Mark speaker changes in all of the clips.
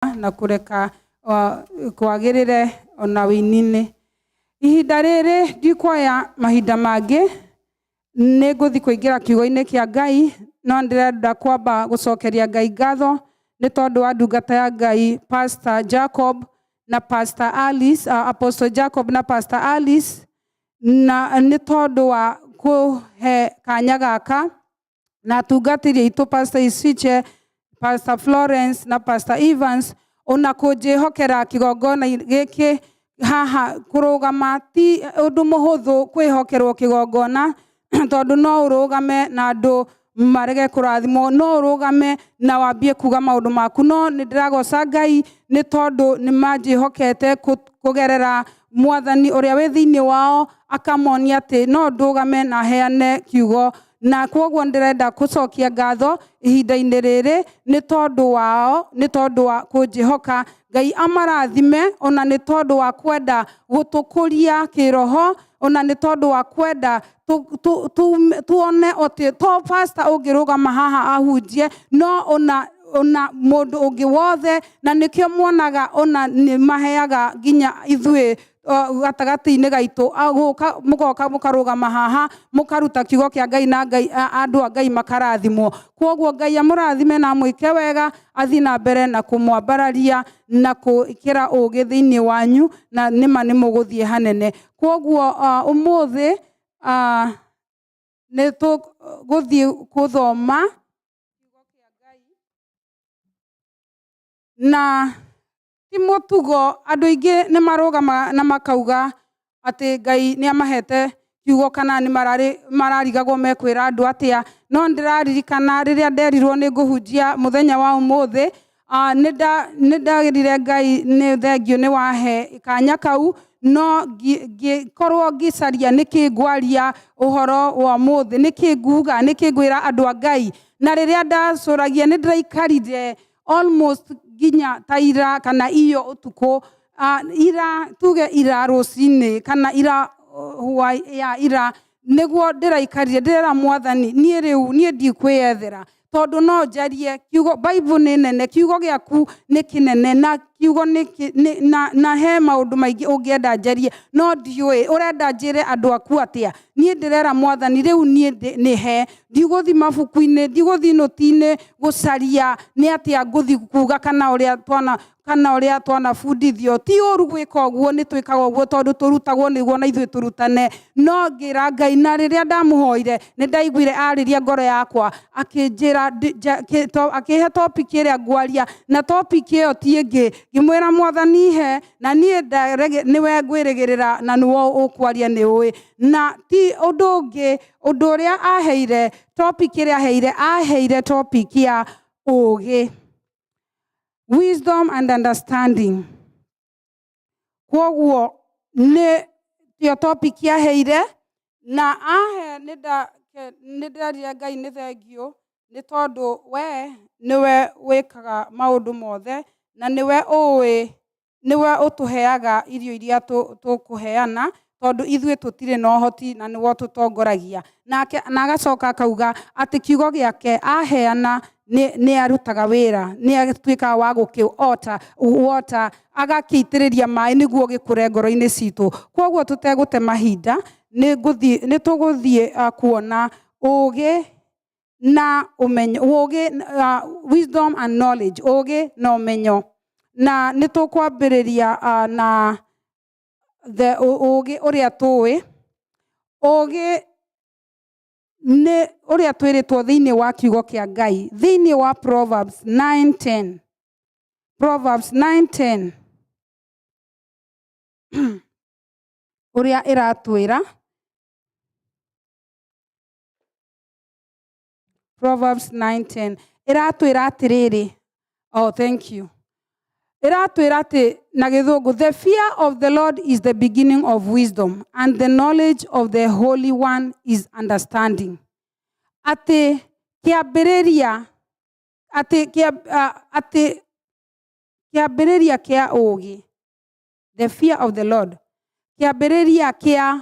Speaker 1: Na kũreka kwagĩrĩre ona wĩini-inĩ. Ihinda rĩrĩ ndikuoya mahinda mangĩ, nĩ ngũthiĩ kũingĩra kiugo-inĩ kĩa Ngai, no ndĩrenda kwamba gũcokeria Ngai ngatho nĩ tondũ wa ndungata ya Ngai Pastor Jacob na Pastor Alice, Apostle Jacob na Pastor Alice, na nĩ tondũ wa kũhe kanya gaka na atungatĩri aitũ Pastor Isiche, Pastor Florence na Pastor Evans ona kũnjĩhokera kĩgongona gĩkĩ haha. Kũrũgama ti ũndũ mũhũthũ, kwĩhokerwo kĩgongona, tondũ no ũrũgame na andũ marege kũrathimwo, no ũrũgame na wambie kuga maũndũ maku, no nĩ ndĩragoca Ngai nĩ tondũ nĩ manjĩhokete kũgerera mwathani ũrĩa wĩ thĩinĩ wao, akamonia atĩ no ndũgame na heane kiugo. Na kwoguo ndĩrenda gũcokia ngatho ihinda-inĩ rĩrĩ nĩ tondũ wao, nĩ tondũ wa kũnjĩhoka. Ngai amarathime, ona nĩ tondũ wa kwenda gũtũkũria kĩroho, ona nĩ tondũ wa kwenda tuone atĩ to pastor ũngĩrũgama haha ahunjie, no ona mũndũ ũngĩ wothe. Na nĩkĩo muonaga ona nĩ maheaga nginya ithuĩ gatagatĩ-inĩ gaitũ gũka, mũgoka mũkarũgama haha mũkaruta kiugo kĩa Ngai, na Ngai, andũ a Ngai makarathimwo. Kwoguo Ngai amũrathime na amwĩke wega, athiĩ na mbere na kũmwambararia na gwĩkĩra ũgĩ thĩinĩ wanyu, na nĩma nĩ mũgũthiĩ hanene. Kwoguo ũmũthĩ nĩ tũgũthiĩ gũthoma kiugo kĩa Ngai, na ti mũtugo, andũ aingĩ nĩ marũgamaga na makauga atĩ Ngai nĩ amahete kiugo kana nĩ mararigagwo mekwĩra andũ atĩa. No ndĩraririkana rĩrĩa nderirwo nĩ ngũhunjia mũthenya wa ũmũthĩ, nĩ ndagĩrire Ngai nĩ thengiũ nĩ wahe kanya kau, no ngĩkorwo ngĩcaria nĩkĩ ngwaria ũhoro wa ũmũthĩ, nĩkĩ nguga, nĩkĩ ngwĩra andũ a Ngai. Na rĩrĩa ndacũragia, nĩ ndĩraikarire almost nginya ta ira kana iyo ũtukũ, ira, tuge ira rũcinĩ kana ira ya ira, nĩguo ndĩraikarire ndĩrera mwathani, niĩ rĩu niĩ ndikwĩyethera, tondũ no njarie kiugo. Bible nĩ nene, kiugo gĩaku nĩ kĩnene, na kiugo nĩ na he maũndũ maingĩ ũngĩenda njarie, no ndiũĩ ũrenda njĩre andũ aku atĩa. Niĩ ndĩrera mwathani, rĩu niĩ nĩ he ndigũthi mabuku-inĩ, ndigũthi nũti-inĩ gũcaria nĩ atĩa ngũthi kuga kana ũrĩa twanabundithio. Ti ũru gwĩka ũguo, nĩ twĩkaga ũguo tondũ tũrutagwo nĩguo na ithuĩ tũrutane. No ngĩra Ngai, na rĩrĩa ndamũhoire, nĩ ndaiguire arĩria ngoro yakwa, akĩnjĩra akĩhe topic ĩrĩa ngwaria, na topic ĩyo ti ĩngĩ. Ngĩmwĩra, mwathani, he na niĩ nĩwe ngwĩrĩgĩrĩra na nĩwe ũkwaria, nĩ ũĩ. Na ti ũndũ ũngĩ, ũndũ ũrĩa aheire, topic ĩrĩa aheire topic ya ũũgĩ, wisdom and understanding. Kwoguo nĩ yo topic aheire, na ahe nĩ nderire Ngai nĩ thengiũ, nĩ tondũ we nĩwe wĩkaga maũndũ mothe, na nĩwe ũĩ, nĩwe ũtũheaga irio iria tũkũheana, tondũ ithuĩ tũtirĩ na ũhoti, na nĩwe ũtũtongoragia. Nake na agacoka akauga atĩ kiugo gĩake aheana nĩ arutaga wĩra, nĩ atuĩkaga wa gũkĩ water, agakĩitĩrĩria maĩ nĩguo gĩkũre ngoro-inĩ citũ. Kwoguo tũtegũte mahinda, nĩ tũgũthiĩ kuona ũgĩ na ũmenyo, ũgĩ, wisdom and knowledge, ũgĩ na ũmenyo. Na nĩ tũkwambĩrĩria na the ũgĩ ũrĩa tũĩ, ũgĩ nĩ ũrĩa twĩrĩtwo thĩinĩ wa kiugo kĩa Ngai, thĩinĩ wa Proverbs 9:10. Proverbs 9:10 ũrĩa ĩratwĩra, Proverbs 9:10 ĩratwĩra atĩrĩrĩ, oh, thank you, ĩratwĩra atĩ na gĩthũngũ, "The fear of the Lord is the beginning of wisdom, and the knowledge of the Holy One is understanding." Atĩ kĩambĩrĩria, atĩ kĩambĩrĩria kĩa ũũgĩ, the fear of the Lord, kĩambĩrĩria kĩa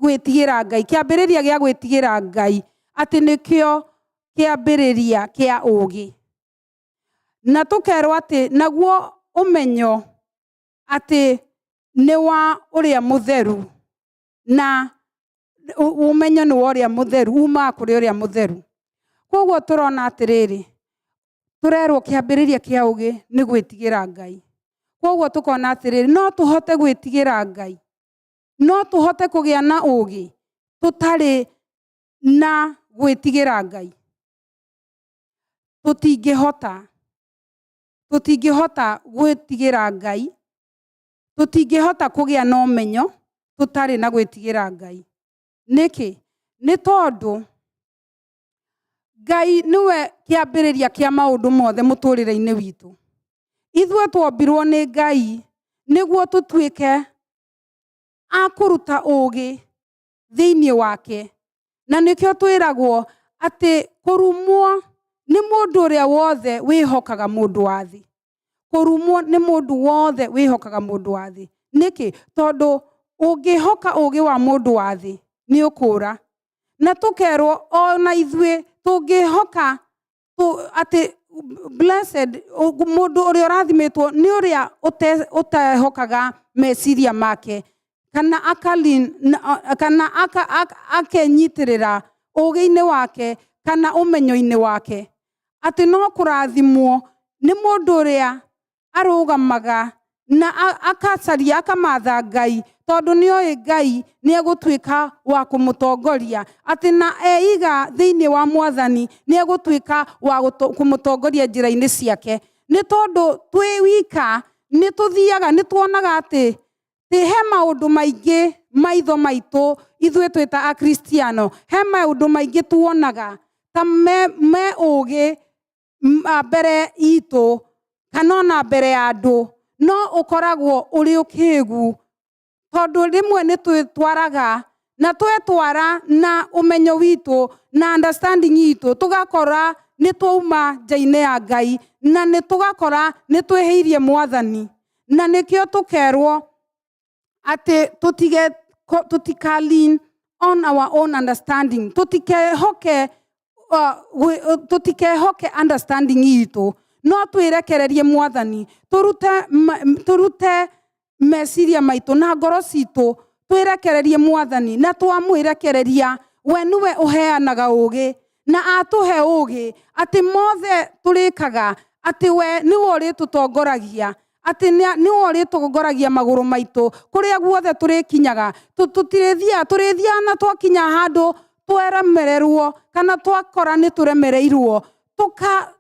Speaker 1: gwĩtigĩra Ngai, kĩambĩrĩria gĩa gwĩtigĩra Ngai, atĩ nĩkĩo kĩambĩrĩria kĩa ũũgĩ. Na tũkerwo atĩ naguo ũmenyo atĩ nĩ wa ũrĩa mũtheru, na ũmenyo nĩ wa ũrĩa mũtheru, umaga kũrĩ ũrĩa mũtheru. Koguo tũrona atĩrĩrĩ, tũrerwo kĩambĩrĩria kĩa ũgĩ nĩ gwĩtigĩra Ngai. Koguo tũkona atĩrĩrĩ, no tũhote gwĩtigĩra Ngai, no tũhote kũgĩa na ũgĩ tũtarĩ na gwĩtigĩra Ngai? Tũtingĩhota. Tũtingĩhota gwĩtigĩra Ngai, tũtingĩhota kũgĩa na ũmenyo tũtarĩ na gwĩtigĩra Ngai. Nĩkĩ? Nĩ tondũ Ngai nĩwe kĩambĩrĩria kĩa maũndũ mothe mũtũrĩre-inĩ witũ. Ithuĩ twombirwo nĩ Ngai nĩguo tũtuĩke a kũruta ũgĩ thĩinĩ wake. Na nĩkĩo twĩragwo atĩ kũrumwo nĩ mũndũ ũrĩa wothe wĩhokaga mũndũ wa thĩ. Kũrumwo nĩ mũndũ wothe wĩhokaga mũndũ wa thĩ. Nĩkĩ? Tondũ ũngĩhoka ũgĩ wa mũndũ wa thĩ nĩ ũkũra. Na tũkerwo ona ithuĩ tũngĩhoka atĩ blessed, mũndũ ũrĩa ũrathimĩtwo nĩ ũrĩa ũtehokaga meciria make, kana kana akenyitĩrĩra ũgĩ-inĩ wake kana ũmenyo-inĩ wake, atĩ no kũrathimwo nĩ mũndũ ũrĩa arũgamaga na akacaria akamatha Ngai, tondũ nĩ oĩ Ngai nĩ egũtuĩka wa kũmũtongoria, atĩ na eiga thĩinĩ wa Mwathani nĩ egũtuĩka wa kũmũtongoria njĩra-inĩ ciake. Nĩ tondũ twĩ wika nĩ tũthiaga, nĩ tuonaga atĩ he maũndũ maingĩ maitho maitũ ithuĩ twĩ ta Akristiano, he maũndũ maingĩ tuonaga ta me ũgĩ mbere itũ kana ona mbere ya andũ, no ũkoragwo ũrĩ ũkĩgu, tondũ rĩmwe nĩ twĩtwaraga na twetwara na ũmenyo witũ na understanding itũ, tũgakora nĩ twauma nja-inĩ ya Ngai, na nĩ tũgakora nĩ twĩhĩirie Mwathani. Na nĩkĩo tũkerwo atĩ tũtige tũtika lean on our own understanding, tũtikehoke tũtikehoke understanding itũ, no twĩrekererie Mwathani, tũrute meciria maitũ na ngoro citũ, twĩrekererie Mwathani. Na twamwĩrekereria, we nĩwe ũheanaga ũgĩ, na atũhe ũgĩ atĩ mothe tũrĩkaga, atĩ we nĩwe ũrĩtũtongoragia, atĩ nĩwe ũrĩtongoragia magũrũ maitũ kũrĩa guothe tũrĩkinyaga. Tũtirĩthiaga, tũrĩthiaga na twakinya handũ tweremererwo kana twakora nĩ tũremereirwo,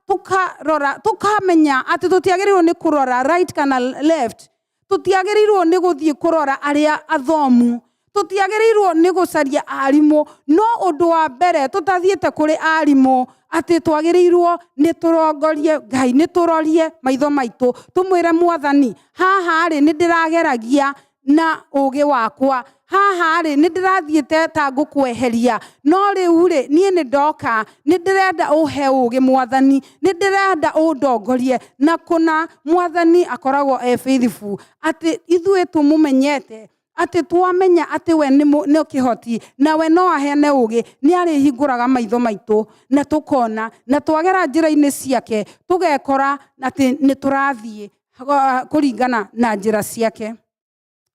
Speaker 1: tũkarora, tũkamenya atĩ tũtiagĩrĩirwo nĩ kũrora right kana left, tũtiagĩrĩirwo nĩ gũthiĩ kũrora arĩa athomu, tũtiagĩrĩirwo nĩ gũcaria arimũ. No ũndũ wa mbere tũtathiĩte kũrĩ arimũ, atĩ twagĩrĩirwo nĩ tũrongorie Ngai, nĩ tũrorie maitho maitũ, tũmwĩre Mwathani, haha rĩ nĩ ndĩrageragia na ũgĩ wakwa, haha rĩ nĩ ndĩrathiĩte ta ngũkweheria, no rĩu rĩ niĩ nĩ ndoka, nĩ ndĩrenda ũhe ũgĩ Mwathani, nĩ ndĩrenda ũndongorie. Na kũna Mwathani akoragwo e faithful, atĩ ithuĩ tũmũmenyete, atĩ twamenya atĩ we nĩ kĩhoti na we no aheane ũgĩ, nĩ arĩhingũraga maitho maitũ na tũkona, na twagera njĩra-inĩ ciake tũgekora atĩ nĩ tũrathiĩ kũringana na njĩra ciake.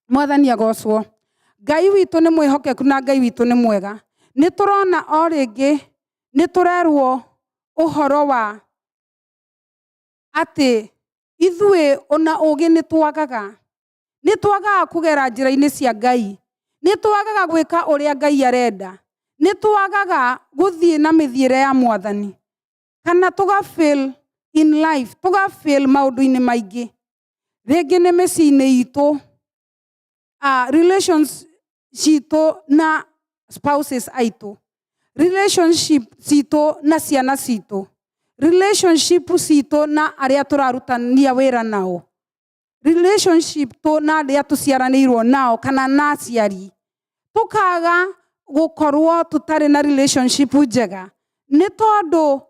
Speaker 1: Mwathani agocwo. Ngai witũ nĩ mwĩhokeku na Ngai witũ nĩ mwega. Nĩ tũrona o rĩngĩ nĩ tũrerwo ũhoro wa atĩ ithuĩ ona ũgĩ nĩ twagaga, nĩ twagaga kũgera njĩra-inĩ cia Ngai, nĩ twagaga gwĩka ũrĩa Ngai arenda, nĩ twagaga gũthiĩ na mĩthiĩre ya Mwathani, kana tũga fail in life, tũga fail maũndũ-inĩ maingĩ, rĩngĩ nĩ mĩciĩ-inĩ itũ, relations citũ na spouses aitũ, relationship citũ na ciana citũ, relationship citũ na arĩa tũrarutania wĩra nao, relationship tũ na arĩa tũciaranĩirwo nao kana na aciari, tũkaga gũkorwo tũtarĩ na relationship njega, nĩ tondũ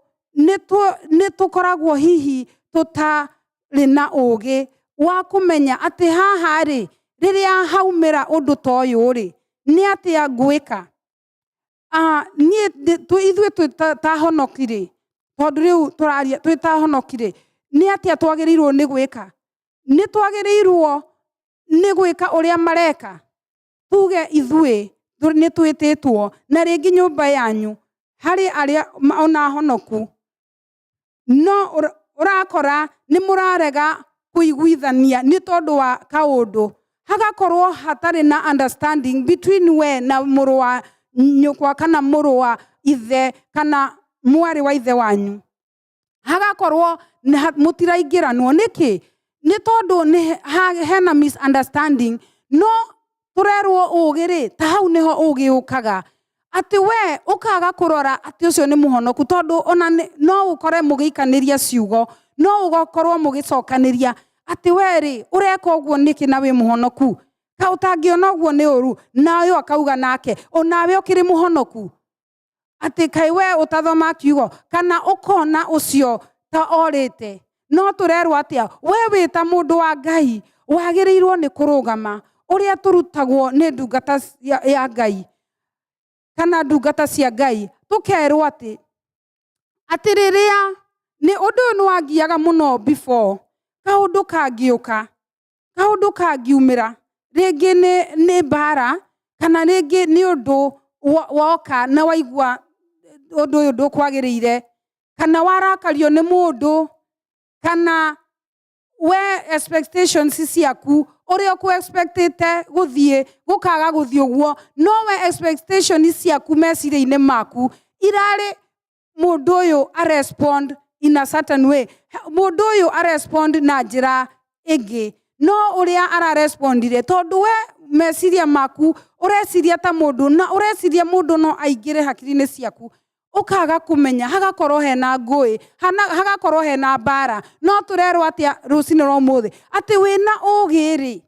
Speaker 1: nĩ tũkoragwo hihi tũtarĩ na ũgĩ wa kũmenya atĩ haha rĩ, rĩrĩa haumĩra ũndũ ta ũyũ rĩ, nĩ atĩa ngwĩka. Niĩ ithuĩ twĩ ta ahonoki rĩ, tondũ rĩu tũraria twĩ ta ahonoki rĩ, Nĩ atĩa twagĩrĩirwo nĩ gwĩka? Nĩ twagĩrĩirwo nĩ gwĩka ũrĩa mareka? Tuge ithuĩ nĩ twĩtĩtwo na rĩngĩ nyũmba yanyu harĩ arĩa ona honoku, no ũrakora nĩ mũrarega kũiguithania nĩ tondũ wa kaũndũ, hagakorwo hatarĩ na understanding between we na mũrũ wa nyũkwa kana mũrũ wa ithe kana mwarĩ wa ithe wanyu, hagakorwo mũtiraingĩranwo. Nĩkĩ? Nĩ tondũ nĩ hena misunderstanding. No tũrerwo ũgĩ rĩ, ta hau nĩho ũgĩ ũkaga, atĩ we ũkaga kũrora atĩ ũcio nĩ mũhonoku, tondũ ona no ũkore mũgĩikanĩria ciugo, no ũgakorwo mũgĩcokanĩria atĩ we rĩ, ũreka ũguo nĩkĩ na wĩ mũhonoku? Ka ũtangĩona ũguo nĩ ũru? Na ũyũ akauga nake, onawe ũkĩrĩ mũhonoku, atĩ kaĩ we ũtathoma kiugo, kana ũkona ũcio ta orĩte. No tũrerwo atĩa? We wĩ ta mũndũ wa Ngai wagĩrĩirwo nĩ kũrũgama ũrĩa tũrutagwo nĩ ndungata ya Ngai kana ndungata cia Ngai, tũkerwo atĩ rĩrĩa nĩ ũndũ ũyũ nĩ wangiaga mũno before, kaũndũ kangĩũka, kaũndũ kangiumĩra, rĩngĩ nĩ mbara kana rĩngĩ nĩ ũndũ woka na waigua ũndũ ũyũ ndũkwagĩrĩire, kana warakario nĩ mũndũ, kana we expectations ciaku ũrĩa ũkũ expectĩte gũthiĩ gũkaga gũthiĩ ũguo, no we expectations ciaku meciria-inĩ maku irarĩ mũndũ ũyũ arespond in a certain way, mũndũ ũyũ arespond na njĩra ĩngĩ, no ũrĩa ararespondire, tondũ we meciria maku ũreciria ta mũndũ na ũreciria mũndũ no aingĩre hakiri-inĩ ciaku, ũkaga kũmenya, hagakorwo hena ngũĩ, hagakorwo hena mbara. No tũrerwo atĩa rũcinĩ rwa ũmũthĩ? Atĩ wĩna ũgĩ rĩ,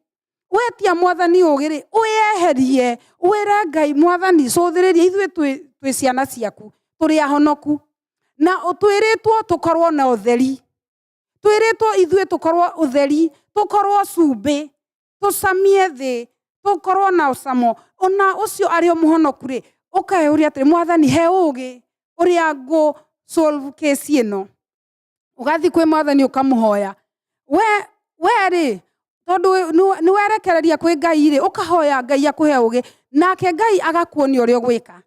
Speaker 1: wetia Mwathani ũgĩ rĩ, wĩyeherie, wĩre Ngai, "Mwathani, cũthĩrĩria, ithuĩ twĩ ciana ciaku, tũrĩ ahonoku na twĩrĩtwo tũkorwo na ũtheri, twĩrĩtwo ithuĩ tũkorwo ũtheri, tũkorwo cumbĩ, tũcamie thĩ, tũkorwo na ũcamo." Ona ũcio arĩ o mũhonoku rĩ, ũkeyũria atĩrĩ, "Mwathani, he ũgĩ ũrĩa ngũ solve case ĩno." Ũgathiĩ kwĩ Mwathani ũkamũhoya. We rĩ, tondũ nĩ werekereria kwĩ Ngai rĩ, ũkahoya Ngai akũhe ũgĩ, nake Ngai agakuonia ũrĩa ũgwĩka.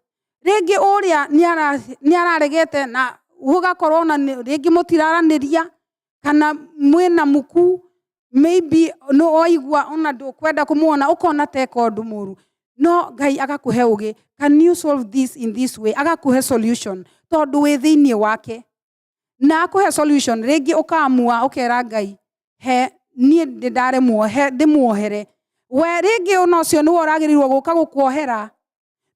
Speaker 1: Rĩngĩ ũrĩa nĩ araregete na gũgakorwo ona rĩngĩ mũtiraranĩria kana mwĩna muku, maybe nĩ waigua ona ndũkwenda kũmuona, ũkona teka ũndũ mũru, no Ngai agakũhe ũgĩ, "Can you solve this in this way?" Agakũhe solution tondũ wĩ thĩinĩ wake na akũhe solution. Rĩngĩ ũkamua ũkera Ngai, "He niĩ ndĩ ndaremwo, he ndĩmuohere." We rĩngĩ ona ũcio nĩwe ũragĩrĩirwo gũka gũkuohera,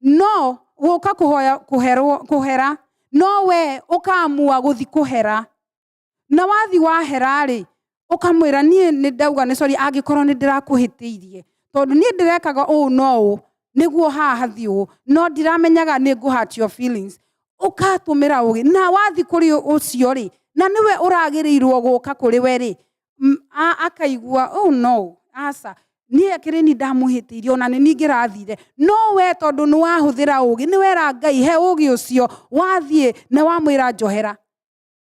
Speaker 1: no gũka kũhoya kũherwo kũhera, no we ũkamua gũthi kũhera. Na wathi wahera rĩ, ũkamwĩra, "Niĩ nĩ ndauga nĩ sorry angĩkorwo nĩ ndĩrakũhĩtĩirie, tondũ niĩ ndĩrekaga ũũ no ũũ nĩguo haha hathiĩ ũũ, no ndiramenyaga nĩ ngũ hurt your feelings." Ũkatũmĩra ũgĩ na wathi kũrĩ ũcio rĩ, na nĩwe ũragĩrĩirwo gũka kũrĩ we rĩ, akaigua, "Oh no, aca, niĩ akĩrĩ ni ndamũhĩtĩirie, ona nĩ niĩ ngĩrathire." No we tondũ nĩ wahũthĩra ũgĩ, nĩ wera Ngai, "He ũgĩ ũcio," wathiĩ na wamwĩra, "Njohera."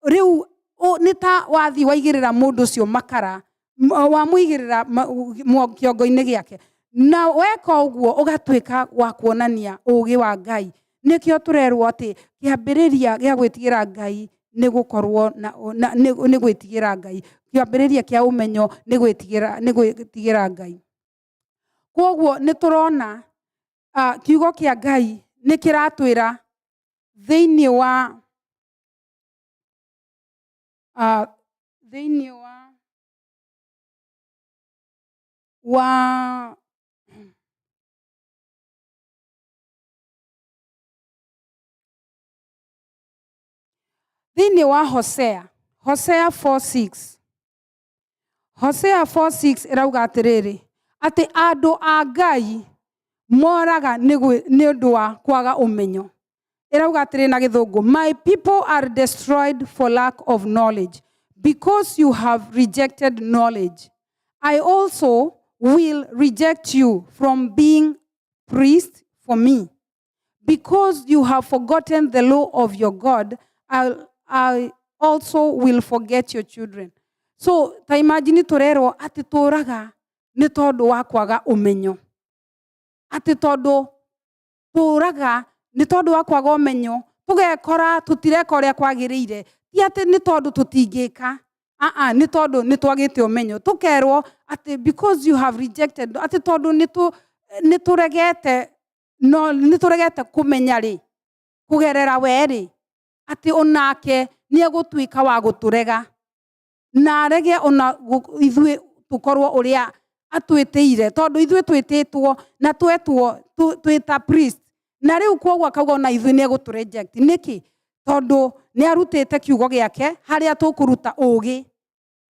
Speaker 1: Rĩu nĩ ta wathiĩ waigĩrĩra mũndũ ũcio makara, wamũigĩrĩra kĩongo-inĩ gĩake. Na weka ũguo ũgatuĩka wa kuonania ũgĩ wa Ngai. Nĩkĩo tũrerwo atĩ kĩambĩrĩria gĩa gwĩtigĩra Ngai nĩ gũkorwo na nĩ gwĩtigĩra Ngai, kĩambĩrĩria kĩa ũmenyo nĩ gwĩtigĩra Ngai. Koguo nĩ tũrona kiugo kĩa Ngai nĩ kĩratwĩra thĩinĩ wa Hosea, Hosea 4:6, Hosea 4:6 ĩrauga atĩrĩrĩ, atĩ andũ a Ngai moraga nĩ ũndũ wa kwaga ũmenyo. Ĩrauga atĩrĩ na Gĩthũngũ, "My people are destroyed for lack of knowledge. Because you have rejected knowledge, I also will reject you from being priest for me. Because you have forgotten the law of your God, I also will forget your children. So ta imagine tũrerwo atĩ tũraga nĩ tondũ wa kwaga ũmenyo, atĩ tondũ tũraga nĩ tondũ wa kwaga ũmenyo, tũgekora tũtireka ũrĩa kwagĩrĩire. Ti atĩ nĩ tondũ tũtingĩka, aa, nĩ tondũ nĩ twagĩte ũmenyo. Tũkerwo atĩ because you have rejected, atĩ tondũ nĩ tũregete, no nĩ tũregete kũmenya rĩ, kũgerera we rĩ, atĩ onake nĩ egũtuĩka wa gũtũrega na arege ona ithuĩ tũkorwo ũrĩa atwĩtĩire, tondũ ithuĩ twĩtĩtwo na twetwo twĩ ta priest, na rĩu koguo akauga ona ithuĩ nĩ egũtũ reject. Nĩkĩ? Tondũ nĩ arutĩte kiugo gĩake harĩa tũkũruta ũgĩ,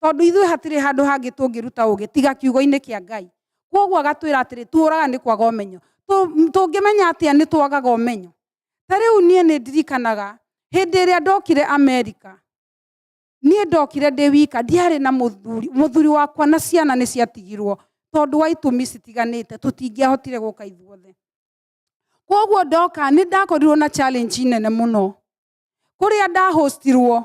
Speaker 1: tondũ ithuĩ hatirĩ handũ hangĩ tũngĩruta ũgĩ tiga kiugo-inĩ kĩa Ngai. Koguo agatwĩra atĩrĩ, tũraga nĩ kwaga ũmenyo. Tũngĩmenya atĩa nĩ twagaga ũmenyo? Ta rĩu niĩ nĩ ndirikanaga hĩndĩ ĩrĩa ndokire America, niĩ ndokire ndĩ wika, ndiarĩ na mũthuri. Mũthuri wakwa na ciana nĩ ciatigirwo tondũ wa itũmi citiganĩte, tũtingĩahotire gũka ithuothe. Koguo ndoka nĩ ndakorirwo na challenge nene mũno. Kũrĩa ndahostirwo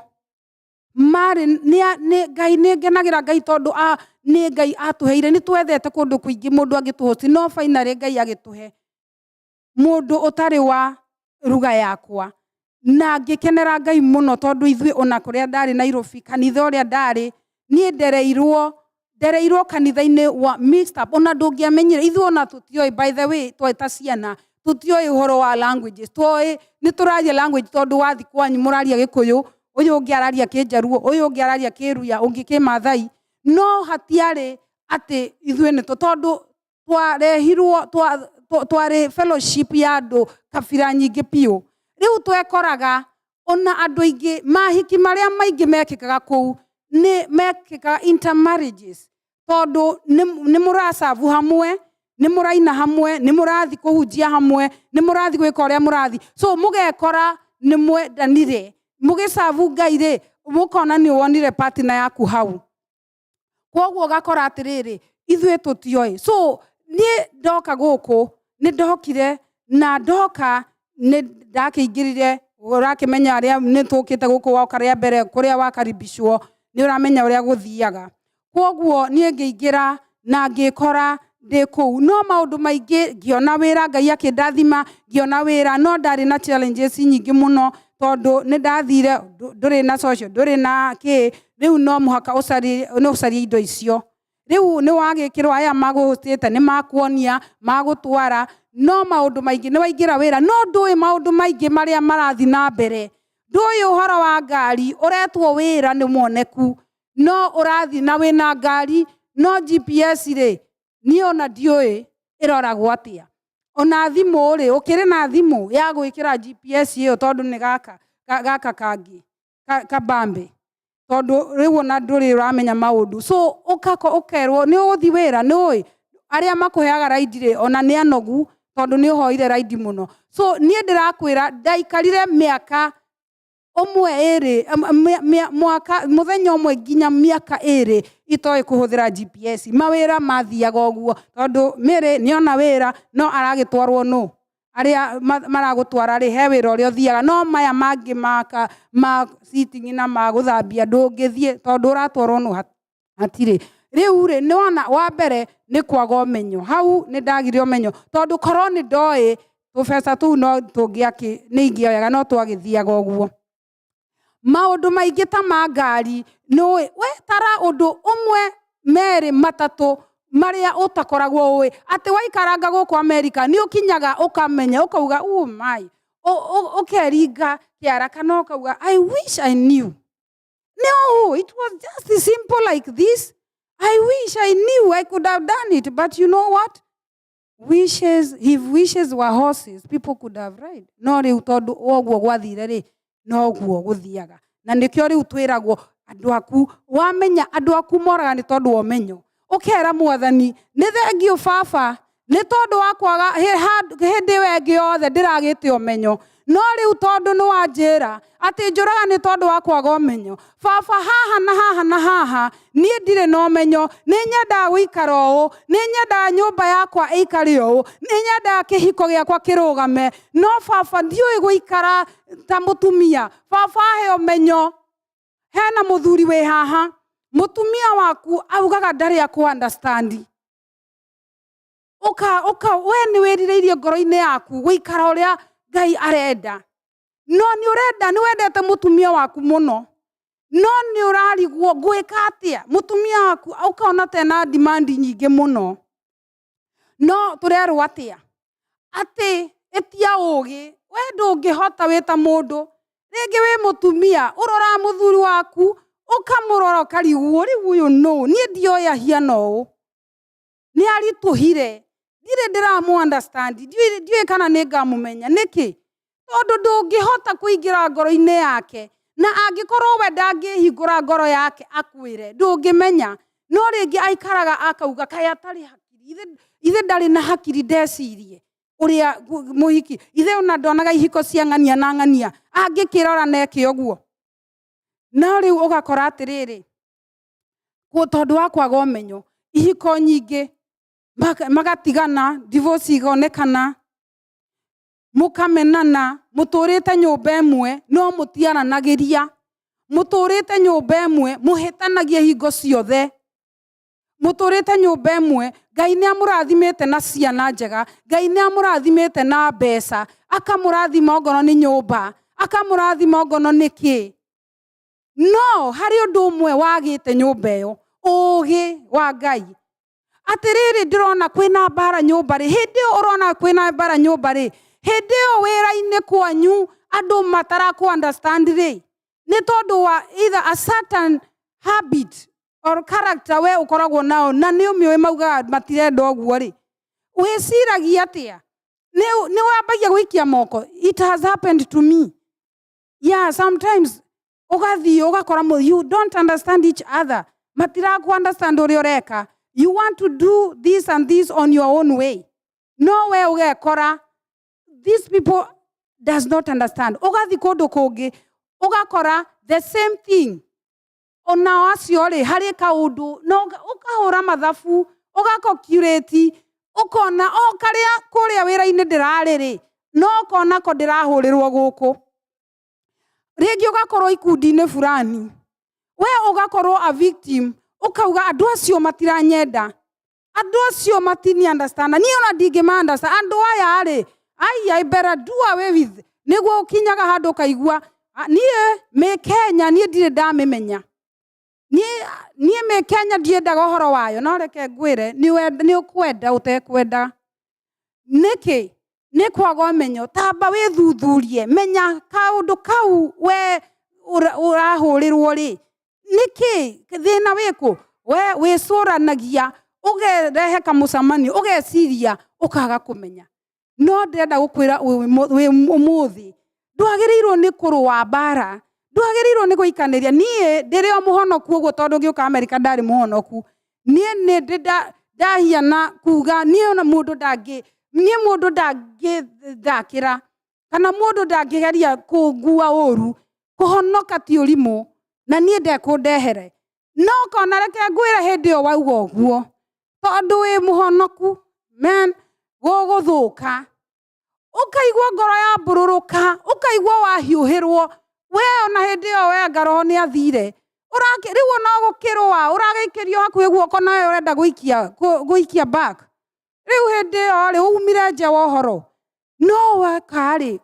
Speaker 1: marĩ nĩ Ngai, nĩ ngenagĩra Ngai tondũ nĩ Ngai atũheire. Nĩ twethete kũndũ kũingĩ mũndũ angĩtũhosti, no finally Ngai agĩtũhe mũndũ ũtarĩ wa ruga yakwa, na ngĩkenera Ngai mũno, tondũ ithuĩ ona kũrĩa ndarĩ Nairobi, kanitha ũrĩa ndarĩ niĩ, ndereirwo kanitha-inĩ wa mixed up, ona ndũngĩamenyire. Ithuĩ ona tũtioĩ, by the way, twarĩ ta ciana, tũtioĩ ũhoro wa languages. Twoĩ nĩ tũraria language tondũ wathi kwanyu mũraria Gĩkũyũ, ũyũ ũngĩ araria Kĩnjaruo, ũyũ ũngĩ araria Kĩruya, ũngĩ Kĩmathai, no hatiarĩ atĩ ithuĩ nĩ tondũ twarehirwo twarĩ fellowship ya andũ kabira nyingĩ biũ. Rĩu twekoraga ona andũ aingĩ, mahiki marĩa maingĩ mekĩkaga kũu nĩ mekĩkaga intermarriages, tondũ nĩ mũracabu hamwe, nĩ mũraina hamwe, nĩ mũrathi kũhunjia hamwe, nĩ mũrathi gwĩka ũrĩa mũrathi, so mũgekora nĩ mwendanire mũgĩcabu Ngai rĩ, mũkona nĩ wonire partner yaku hau. Koguo ũgakora atĩrĩrĩ, ithuĩ tũtioĩ. So niĩ ndoka gũkũ, nĩ ndokire na ndoka nĩ ndakĩingĩrire, ũrakĩmenya arĩa nĩ tũkĩte gũkũ, woka rĩa mbere kũrĩa wakaribicwo nĩ ũramenya ũrĩa gũthiaga. Koguo niĩ ngĩingĩra na ngĩkora ndĩ kũu, no maũndũ maingĩ, ngĩona wĩra, Ngai akĩndathima ngĩona wĩra, no ndarĩ na challenges nyingĩ mũno, tondũ nĩ ndathire ndũrĩ na social, ndũrĩ na kĩ. Rĩu no mũhaka ũcarie, no ũcarie indo icio. Rĩu nĩ wagĩkĩrwo, aya magũhũtĩte nĩ makuonia magũtwara, no maũndũ maingĩ nĩ waingĩra wĩra, no ndũĩ maũndũ maingĩ marĩa marathiĩ na mbere, ndũĩ ũhoro wa ngari. Ũretwo wĩra nĩ muoneku, no ũrathiĩ na wĩna ngari, no GPS rĩ, niĩ ona ndiũĩ ĩroragwo atĩa. Ona thimũ rĩ, ũkĩrĩ na thimũ ya gwĩkĩra GPS ĩyo, tondũ nĩ gaka gaka kangĩ kabambe, tondũ rĩu ona ndũrĩ ũramenya maũndũ. So ũkako ũkerwo nĩ ũgũthiĩ wĩra, nĩ ũĩ arĩa makũheaga raidi rĩ, ona nĩ anogu tondũ nĩ ũhoire raidi mũno. So niĩ ndĩrakwĩra, ndaikarire mĩaka ũmwe ĩrĩ, mwaka mũthenya ũmwe nginya mĩaka 2 itoĩ kũhũthĩra GPS. Mawĩra mathiaga ũguo, tondũ Mary nĩona wĩra no aragĩtwarwo nũ arĩa maragũtwara rĩ, he wĩra ũrĩa ũthiaga, no maya mangĩ maka ma sitting na ma gũthambia ndũngĩthiĩ tondũ ũratwarwo nũ hatirĩ. Rĩu rĩ, nĩwona wa mbere nĩ kwaga ũmenyo. Hau nĩ ndagire ũmenyo, tondũ korwo nĩ ndoĩ tũbeca tũu no tũngĩakĩ nĩ ingĩoyaga, no twagĩthiaga ũguo. Maũndũ maingĩ ta ma ngari, nĩũĩ we tara ũndũ ũmwe, merĩ, matatũ marĩa ũtakoragwo ũĩ, atĩ waikaranga gũkũ Amerika nĩ ũkinyaga ũkamenya, ũkauga oh my, ũkeringa kĩara kana ũkauga I wish I knew. No, it was just simple like this. I wish I knew, I could have done it. But you know what? Wishes, if wishes were horses, people could have ride. No rĩu tondũ ũguo gwathire rĩ, noguo gũthiaga. Na nĩkĩo rĩu twĩragwo andũ aku, wamenya andũ aku moraga nĩ tondũ wa ũmenyo. Ũkera Mwathani, nĩ thengiũ baba, nĩ tondũ wa kwaga hĩndĩ ĩyo ĩngĩ yothe ndĩragĩte ũmenyo. No rĩu tondũ nĩ wanjĩra atĩ njũraga nĩ tondũ wa kwaga ũmenyo. Baba, haha na haha na haha, niĩ ndirĩ na ũmenyo, nĩ nyendaga gũikara ũũ, nĩ nyendaga nyũmba yakwa ĩikare ũũ, nĩ nyendaga kĩhiko gĩakwa kĩrũgame, no baba ndiũĩ gũikara ta mũtumia. Baba, he ũmenyo. Hena mũthuri wĩ haha, mũtumia waku augaga ndarĩ akũ understand. Ũka ũka we nĩ wĩrirĩirie ngoro-inĩ yaku gũikara ũrĩa Ngai arenda, no nĩ ũrenda, nĩ wendete mũtumia waku mũno, no nĩ ũrarigwo ngwĩka atĩa. Mũtumia waku ũkona tena demand nyingĩ mũno, no tũrerwo atĩa? Atĩ ĩtia ũgĩ. We ndũngĩhota wĩ ta mũndũ, rĩngĩ wĩ mũtumia ũroraga mũthuri waku, ũkamũrora ũkarigwo, rĩu ũyũ nũ? Niĩ ndioĩ ahiana ũũ, nĩ aritũhire, ndirĩ ndĩramũ understand, ndiũĩ kana nĩ ngamũmenya. Nĩkĩ? Tondũ ndũngĩhota kũingĩra ngoro-inĩ yake, na angĩkorwo we ndangĩhingũra ngoro yake akwĩre, ndũngĩmenya. No rĩngĩ aikaraga akauga, kaĩ atarĩ hakiri, ithe ndarĩ na hakiri, ndecirie ũrĩa mũhiki ithe ona ndonaga ihiko cia ng'ania na ng'ania, angĩkĩrora na eke ũguo. No rĩu ũgakora atĩrĩrĩ, tondũ wa kwaga ũmenyo, ihiko nyingĩ magatigana, divorce igonekana, mũkamenana, mũtũrĩte nyũmba ĩmwe no mũtiaranagĩria, mũtũrĩte nyũmba ĩmwe mũhĩtanagia hingo ciothe, mũtũrĩte nyũmba ĩmwe, Ngai nĩ amũrathimĩte na ciana njega, Ngai nĩ amũrathimĩte na mbeca, akamũrathima ongorwo nĩ nyũmba, akamũrathima ongorwo nĩ kĩ, no harĩ ũndũ ũmwe wagĩte nyũmba ĩyo, ũgĩ wa Ngai. Atĩrĩrĩ, ndĩrona kwĩna mbara nyũmba rĩ, hĩndĩ ĩyo ũrona kwĩna mbara nyũmba rĩ, hĩndĩ ĩyo wĩra-inĩ kwanyu andũ matarakũ understand rĩ, nĩ tondũ wa either a certain habit or character we ũkoragwo nao, na nĩ ũmĩũĩ maugaga matirenda ũguo rĩ, wĩciragia atĩa? Nĩ wambagia gũikia moko. It has happened to me. Yeah, sometimes ũgathiĩ ũgakora you don't understand each other, matiraku understand ũrĩa ũreka. You want to do this and this on your own way, no we ũgekora these people does not understand. Ũgathiĩ kũndũ kũngĩ ũgakora the same thing, onao acio rĩ, harĩ kaũndũ no ũkahũra mathabu, ũgacalculate, ũkona o karĩa kũrĩa wĩra-inĩ ndĩrarĩ rĩ, no ũkona ko ndĩrahũrĩrwo gũkũ. Rĩngĩ ũgakorwo ikundi-inĩ fulani, we ũgakorwo a victim, ũkauga andũ acio matiranyenda, andũ acio matini understand, niĩ ona ndingĩma understand andũ aya rĩ, ai, I better do away with. Nĩguo ũkinyaga handũ ũkaigua, "Ah, niĩ mĩ Kenya, niĩ ndirĩ ndamĩmenya, niĩ mĩ Kenya ndiendaga ũhoro wayo." No reke ngwĩre, nĩ ũkwenda ũtekwenda. Nĩkĩ? Nĩ kwaga ũmenyo. Tamba wĩthuthurie, menya kaũndũ kau we ũrahũrĩrwo rĩ, nĩkĩ thĩna wĩkũ. We wĩcũranagia, ũgerehe kamũcemanio, ũgeciria, ũkaga kũmenya. No ndĩrenda gũkwĩra wĩ ũmũthĩ ndwagĩrĩirwo nĩ kũrũa mbara, ndwagĩrĩirwo nĩ gũikanĩria. Niĩ ndĩrĩ o mũhonoku ũguo, tondũ ngĩũka Amerika ndarĩ mũhonoku. Niĩ nĩ ndĩ ndahiana kuga niĩ ona mũndũ ndangĩ, niĩ mũndũ ndangĩthakĩra kana mũndũ ndangĩgeria kũngua ũru. Kũhonoka ti ũrimũ, na niĩ ndekũndehere. No kona reke ngwĩre, hĩndĩ ĩyo wauga ũguo tondũ wĩ mũhonoku, man, gũgũthũka, ũkaigua ngoro ya mbũrũrũka, ũkaigua wahiũhĩrwo we. Ona hĩndĩ ĩyo we anga roho nĩ athire. Rĩu ona gũkĩrũa ũragĩikĩrio hakuhĩ guoko, nawe ũrenda gũikia back. Rĩu hĩndĩ ĩyo rĩ, umire nja wa ũhoro no weka rĩ,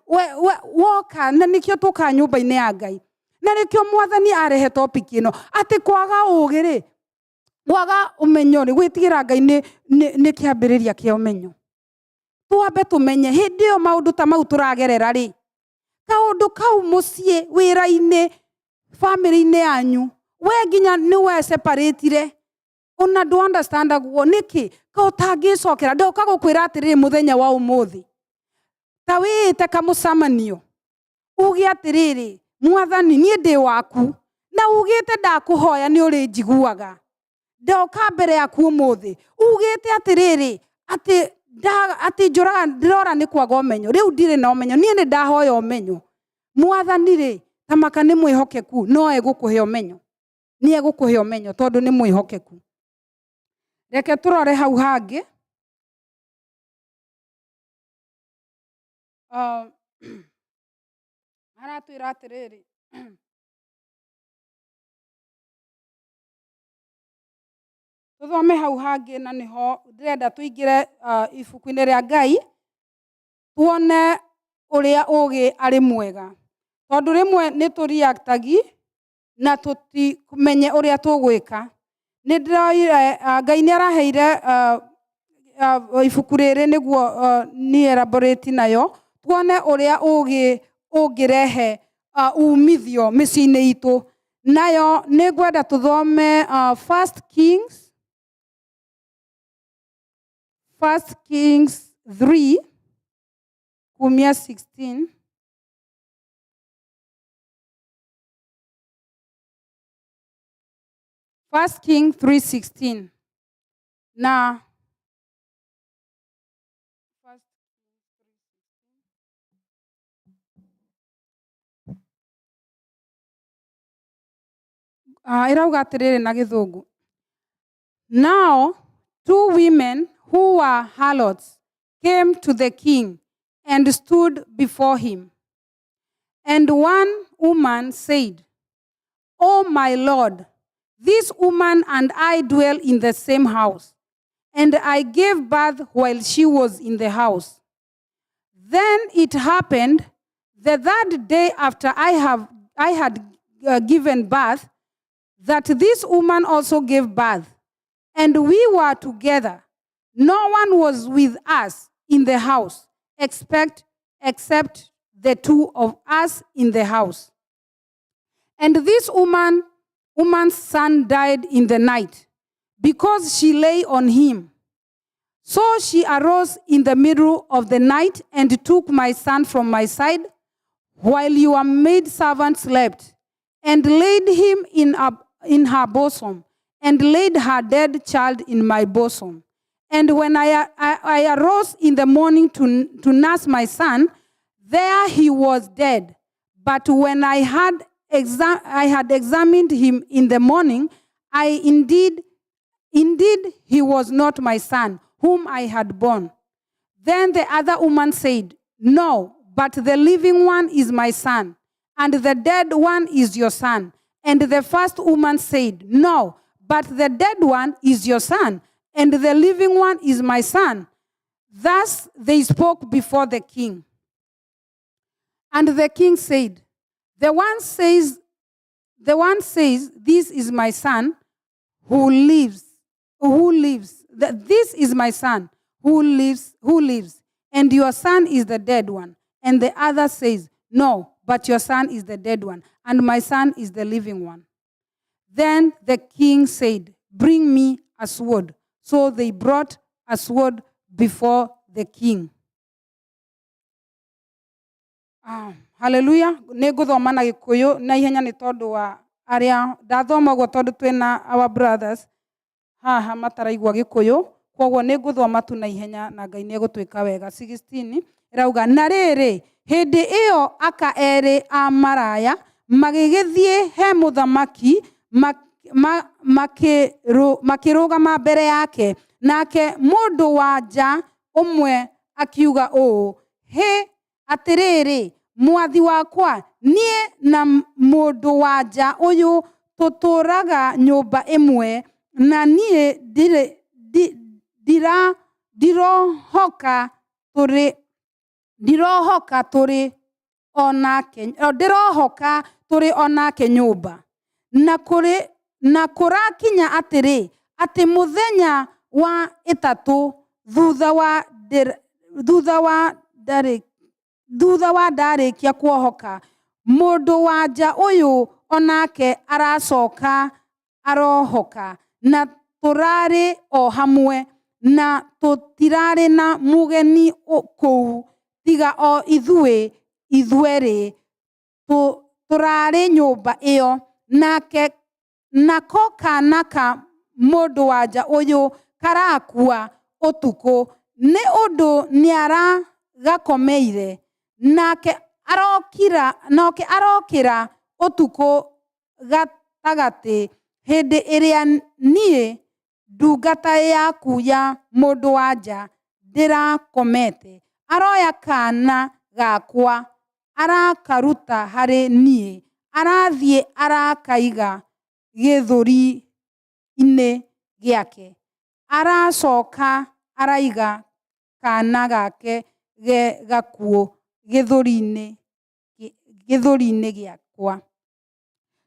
Speaker 1: woka. Na nĩkĩo tũkaga nyũmba-inĩ ya Ngai, na nĩkĩo Mwathani arehe topic ĩno, atĩ kwaga ũgĩ rĩ, kwaga ũmenyo rĩ, gwĩtigĩra Ngai nĩ kĩambĩrĩria kĩa ũmenyo. Twambe tũmenye hĩndĩ ĩyo maũndũ ta mau tũragerera rĩ, kaũndũ kau mũciĩ, wĩra-inĩ, bamĩrĩ-inĩ yanyu, we nginya nĩwe separatire, ona ndũ understandagwo nĩkĩ ka ũtangĩcokera. Ndoka gũkwĩra atĩrĩrĩ, mũthenya wa ũmũthĩ ta wĩĩte kamũcemanio, uge atĩrĩrĩ, "Mwathani, niĩ ndĩ waku, na ugĩte ndakũhoya nĩ ũrĩ njiguaga. Ndoka mbere yaku ũmũthĩ." Ugĩte atĩrĩrĩ, atĩ atĩ njũraga ndĩrora nĩ kwaga ũmenyo, rĩu ndirĩ na ũmenyo, niĩ nĩ ndahoya ũmenyo. Mwathani rĩ, tamaka nĩ mwĩhokeku, no egũkũhe ũmenyo, nĩ egũkũhe ũmenyo tondũ nĩ mwĩhokeku. Reke tũrore hau hangĩ. Aratwĩra atĩrĩrĩ, Tũthome hau hangĩ na nĩho ndĩrenda tũingĩre ibuku-inĩ rĩa Ngai, tuone ũrĩa ũgĩ arĩ mwega. Tondũ rĩmwe nĩ tũriaktagi na tũtimenye ũrĩa tũgwĩka. Nĩ ndĩroire, Ngai nĩ araheire ibuku rĩrĩ nĩguo niĩ elaborate nayo, tuone ũrĩa ũgĩ ũngĩrehe umithio mĩciĩ-inĩ itũ. Nayo nĩ ngwenda tũthome First Kings, First Kings 3 kumia 16. First King 3:16 na ĩrauga atĩrĩrĩ na gĩthũngũ. Now two women who were harlots came to the king and stood before him. And one woman said, "O my lord, this woman and I dwell in the same house, and I gave birth while she was in the house. Then it happened the third day after I had given birth that this woman also gave birth, and we were together. No one was with us in the house except the two of us in the house. And this woman's son died in the night because she lay on him. So she arose in the middle of the night and took my son from my side while your maidservant slept, and laid him in her bosom, and laid her dead child in my bosom. And when I arose in the morning to nurse my son, there he was dead. But when I had examined him in the morning, indeed he was not my son, whom I had born. Then the other woman said, 'No, but the living one is my son, and the dead one is your son.' And the first woman said, 'No, but the dead one is your son, and the living one is my son.' Thus they spoke before the king. And the king said, 'The one says, this is my son who lives, who lives. This is my son who lives, who lives, and your son is the dead one. And the other says, 'No, but your son is the dead one, and my son is the living one.' Then the king said, 'Bring me a sword.' So they brought a sword before the king." Hallelujah. Nĩ ngũthoma na Gĩkũyũ na ihenya nĩ tondũ wa arĩa ndathoma ũguo, tondũ twĩna our brothers haha mataraigua Gĩkũyũ, koguo nĩ ngũthoma tu na ihenya na Ngai nĩ egũtwĩka wega. 16 ĩrauga, na rĩrĩ, hĩndĩ ĩyo aka erĩ a maraya magĩgĩthiĩ he mũthamaki, makĩrũgama mbere yake. Nake mũndũ wa nja ũmwe akiuga ũũ, "Hĩ atĩrĩrĩ, mwathi wakwa, niĩ na mũndũ wa nja ũyũ tũtũraga nyũmba ĩmwe, na niĩ ndirohoka tũrĩ o nake nyũmba. Na kũrakinya atĩrĩ, atĩ mũthenya wa ĩtatũ thutha wa ndarĩkia kuohoka, mũndũ wa nja ũyũ onake aracoka arohoka, na tũrarĩ o hamwe, na tũtirarĩ na mũgeni kũu tiga o ithuĩ ithuerĩ tũrarĩ nyũmba ĩyo. Nake nako kana ka mũndũ wa nja ũyũ karakua ũtukũ nĩ ũndũ nĩaragakomeire. Nake arokĩra ũtukũ gatagatĩ hĩndĩ ĩrĩa niĩ ndungata yaku ya mũndũ wa nja ndĩrakomete, aroya kana gakwa arakaruta harĩ niĩ, arathiĩ arakaiga gĩthũri-inĩ Gĩake. Aracoka araiga kana gake ge gakuũ gĩthũri-inĩ gĩakwa.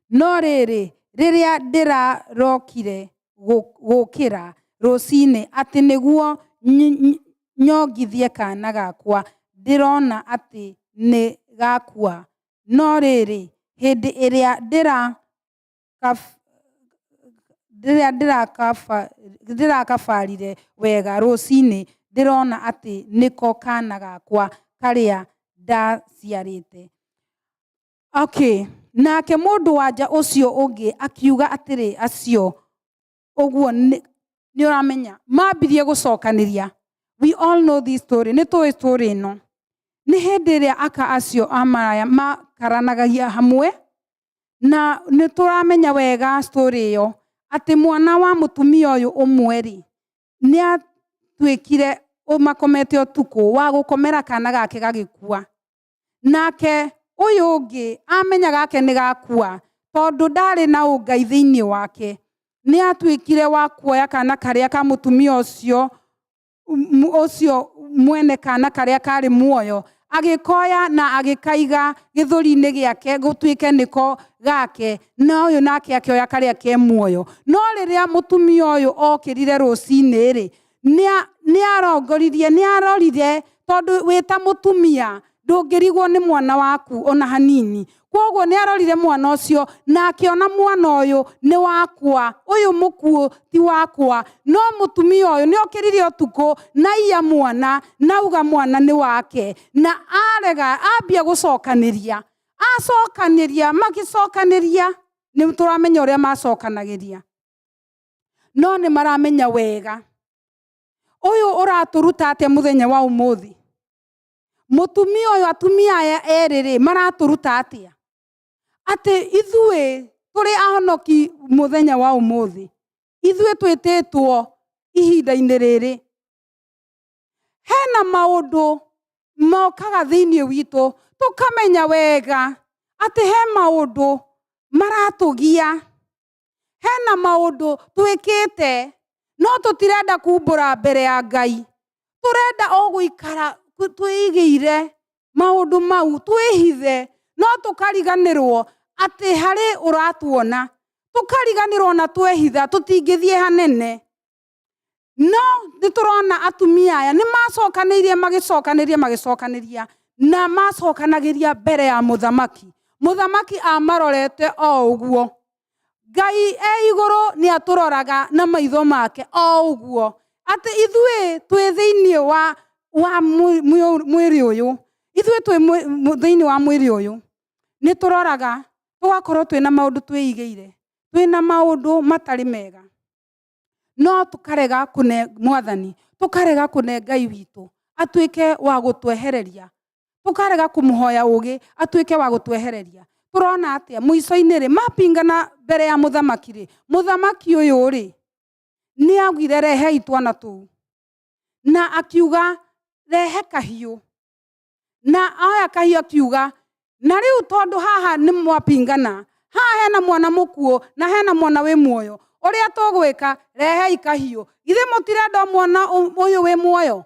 Speaker 1: No rĩrĩ, rĩrĩa ndĩrarokire gũkĩra rũcinĩ atĩ nĩguo nyongithie kana gakwa, ndĩrona atĩ nĩ gakua. No rĩrĩ, hĩndĩ ĩrĩa ndĩrakabarire wega rũcinĩ, ndĩrona atĩ nĩko kana gakwa karĩa ndaciarĩte. Okay. Nake mũndũ wanja ũcio ũngĩ akiuga atĩrĩ, acio ũguo nĩ ũramenya mambirie gũcokanĩria. We all know this story. Nĩ tũĩ story ĩno. Nĩ hĩndĩ ĩrĩa aka acio a maraya makaranagagia hamwe, na nĩ tũramenya wega story ĩyo atĩ mwana wa mũtumia ũyũ ũmwe rĩ, nĩ atuĩkire makomete ũtukũ wa gũkomera kana gake gagĩkua. Nake ũyũ ũngĩ amenya gake nĩ gakua, tondũ ndarĩ na ũngai thĩinĩ wake, nĩ atuĩkire wa kuoya kana karĩa ka mũtumia ũcio, ũcio mwene kana karĩa karĩ muoyo, agĩkoya na agĩkaiga gĩthũri-inĩ gĩake gũtuĩke nĩko gake, na ũyũ nake akĩoya karĩa ke muoyo. No rĩrĩa mũtumia ũyũ okĩrire rũcinĩ rĩ, nĩ arongoririe, nĩ arorire, tondũ wĩ ta mũtumia ndũngĩrigwo nĩ mwana waku ona hanini. Koguo nĩ arorire mwana ũcio na akĩona mwana ũyũ nĩ wakwa, ũyũ mũkuũ ti wakwa. No mũtumia ũyũ nĩ okĩrire ũtukũ na iya mwana na auga mwana nĩ wake, na arega ambia gũcokanĩria, acokanĩria, magĩcokanĩria, nĩ tũramenya ũrĩa macokanagĩria, no nĩ maramenya wega. Ũyũ ũratũruta atĩa mũthenya wa ũmũthĩ? Mũtumia ũyũ, atumia aya erĩ rĩ, maratũruta atĩa? Atĩ ithuĩ tũrĩ ahonoki mũthenya wa ũmũthĩ, ithuĩ twĩtĩtwo ihinda-inĩ rĩrĩ, hena maũndũ mokaga thĩinĩ witũ tũkamenya wega atĩ he maũndũ maratũgia, hena maũndũ twĩkĩte no tũtirenda kumbũra mbere ya Ngai. Tũrenda o gũikara twĩigĩire maũndũ mau, twĩhithe, no tũkariganĩrwo atĩ harĩ ũratuona, tũkariganĩrwo na twehitha tũtingĩthiĩ hanene. No nĩ tũrona atumia aya nĩ macokanĩirie, magĩcokanĩria, magĩcokanĩria, na macokanagĩria mbere ya mũthamaki. Mũthamaki amarorete o ũguo. Ngai e igũrũ nĩ atũroraga na maitho make o ũguo, atĩ ithuĩ twĩ thĩinĩ wa mwĩrĩ ũyũ, ithuĩ twĩ thĩinĩ wa mwĩrĩ ũyũ, nĩ tũroraga tũgakorwo twĩna maũndũ twĩigĩire, twĩna maũndũ matarĩ mega, no tũkarega kũne mwathani, tũkarega kũne Ngai witũ atuĩke wa gũtwehereria, tũkarega kũmũhoya ũgĩ atuĩke wa gũtwehereria. Tũrona atĩa mũico-inĩ rĩ, mapingana mbere ya mũthamaki rĩ, mũthamaki ũyũ rĩ nĩ augire rehei twana tũu, na akiuga rehe kahiũ, na oya kahiũ akiuga na rĩu tondũ haha nĩ mwapingana, haha hena mwana mũkuũ na hena mwana wĩ muoyo, ũrĩa tũgwĩka, rehei kahiũ. Githĩ mũtirenda mwana ũyũ wĩ muoyo?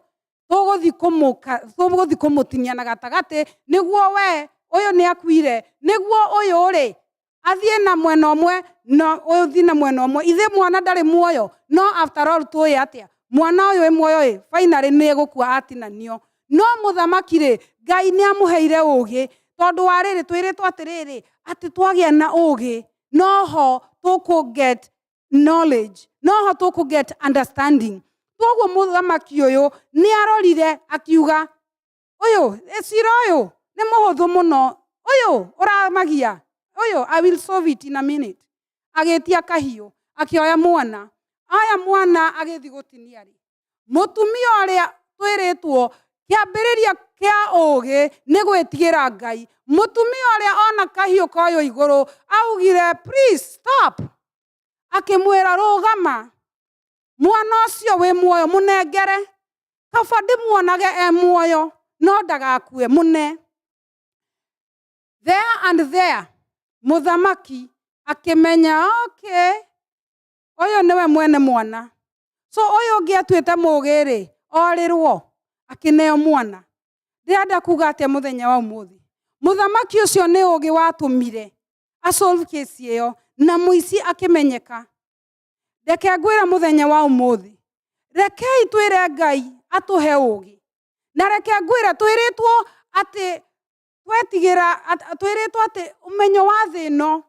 Speaker 1: Tũgũthiĩ kũmũtinia na gatagatĩ, nĩguo we ũyũ nĩ akuire, nĩguo ũyũ rĩ athiĩ na mwena ũmwe na ũyũ thiĩ na mwena ũmwe. Ithe mwana ndarĩ muoyo, no after all tũĩ atĩa mwana ũyũ wĩ muoyo ĩ finally nĩ egũkua atinanio. No mũthamaki rĩ, Ngai nĩ amũheire ũgĩ, tondũ wa rĩrĩ twĩrĩtwo atĩrĩrĩ, atĩ twagĩa na ũgĩ noho tũkũ get knowledge, noho tũkũ get understanding. Koguo mũthamaki ũyũ nĩ arorire akiuga ũyũ cira ũyũ nĩ mũhũthũ mũno, ũyũ ũramagia ũyũ, I will solve it in a minute. Agĩtia kahiũ, akĩoya mwana, oya mwana agĩthiĩ gũtinia rĩ, mũtumia ũrĩa twĩrĩtwo kĩambĩrĩria kĩa ũgĩ nĩ gwĩtigĩra Ngai, mũtumia ũrĩa ona kahiũ koywo igũrũ augire please stop, akĩmwĩra rũgama, mwana ũcio wĩ muoyo mũnengere, kaba ndĩmuonage e muoyo no ndagakue, mũne. There and there mũthamaki akĩmenya okay, Ũyũ nĩwe mwene mwana. So ũyũ ũngĩ atuĩte mũgĩ rĩ, orĩrwo akĩneo mwana. Ndĩrenda kuga atĩa mũthenya wa ũmũthĩ? Mũthamaki ũcio nĩ ũgĩ watũmire asolve case ĩyo na mũici akĩmenyeka. Reke ngwĩre mũthenya wa ũmũthĩ, rekei twĩre Ngai atũhe ũgĩ. Na reke ngwĩre, twĩrĩtwo atĩ twetigĩra, twĩrĩtwo atĩ ũmenyo wa thĩ ĩno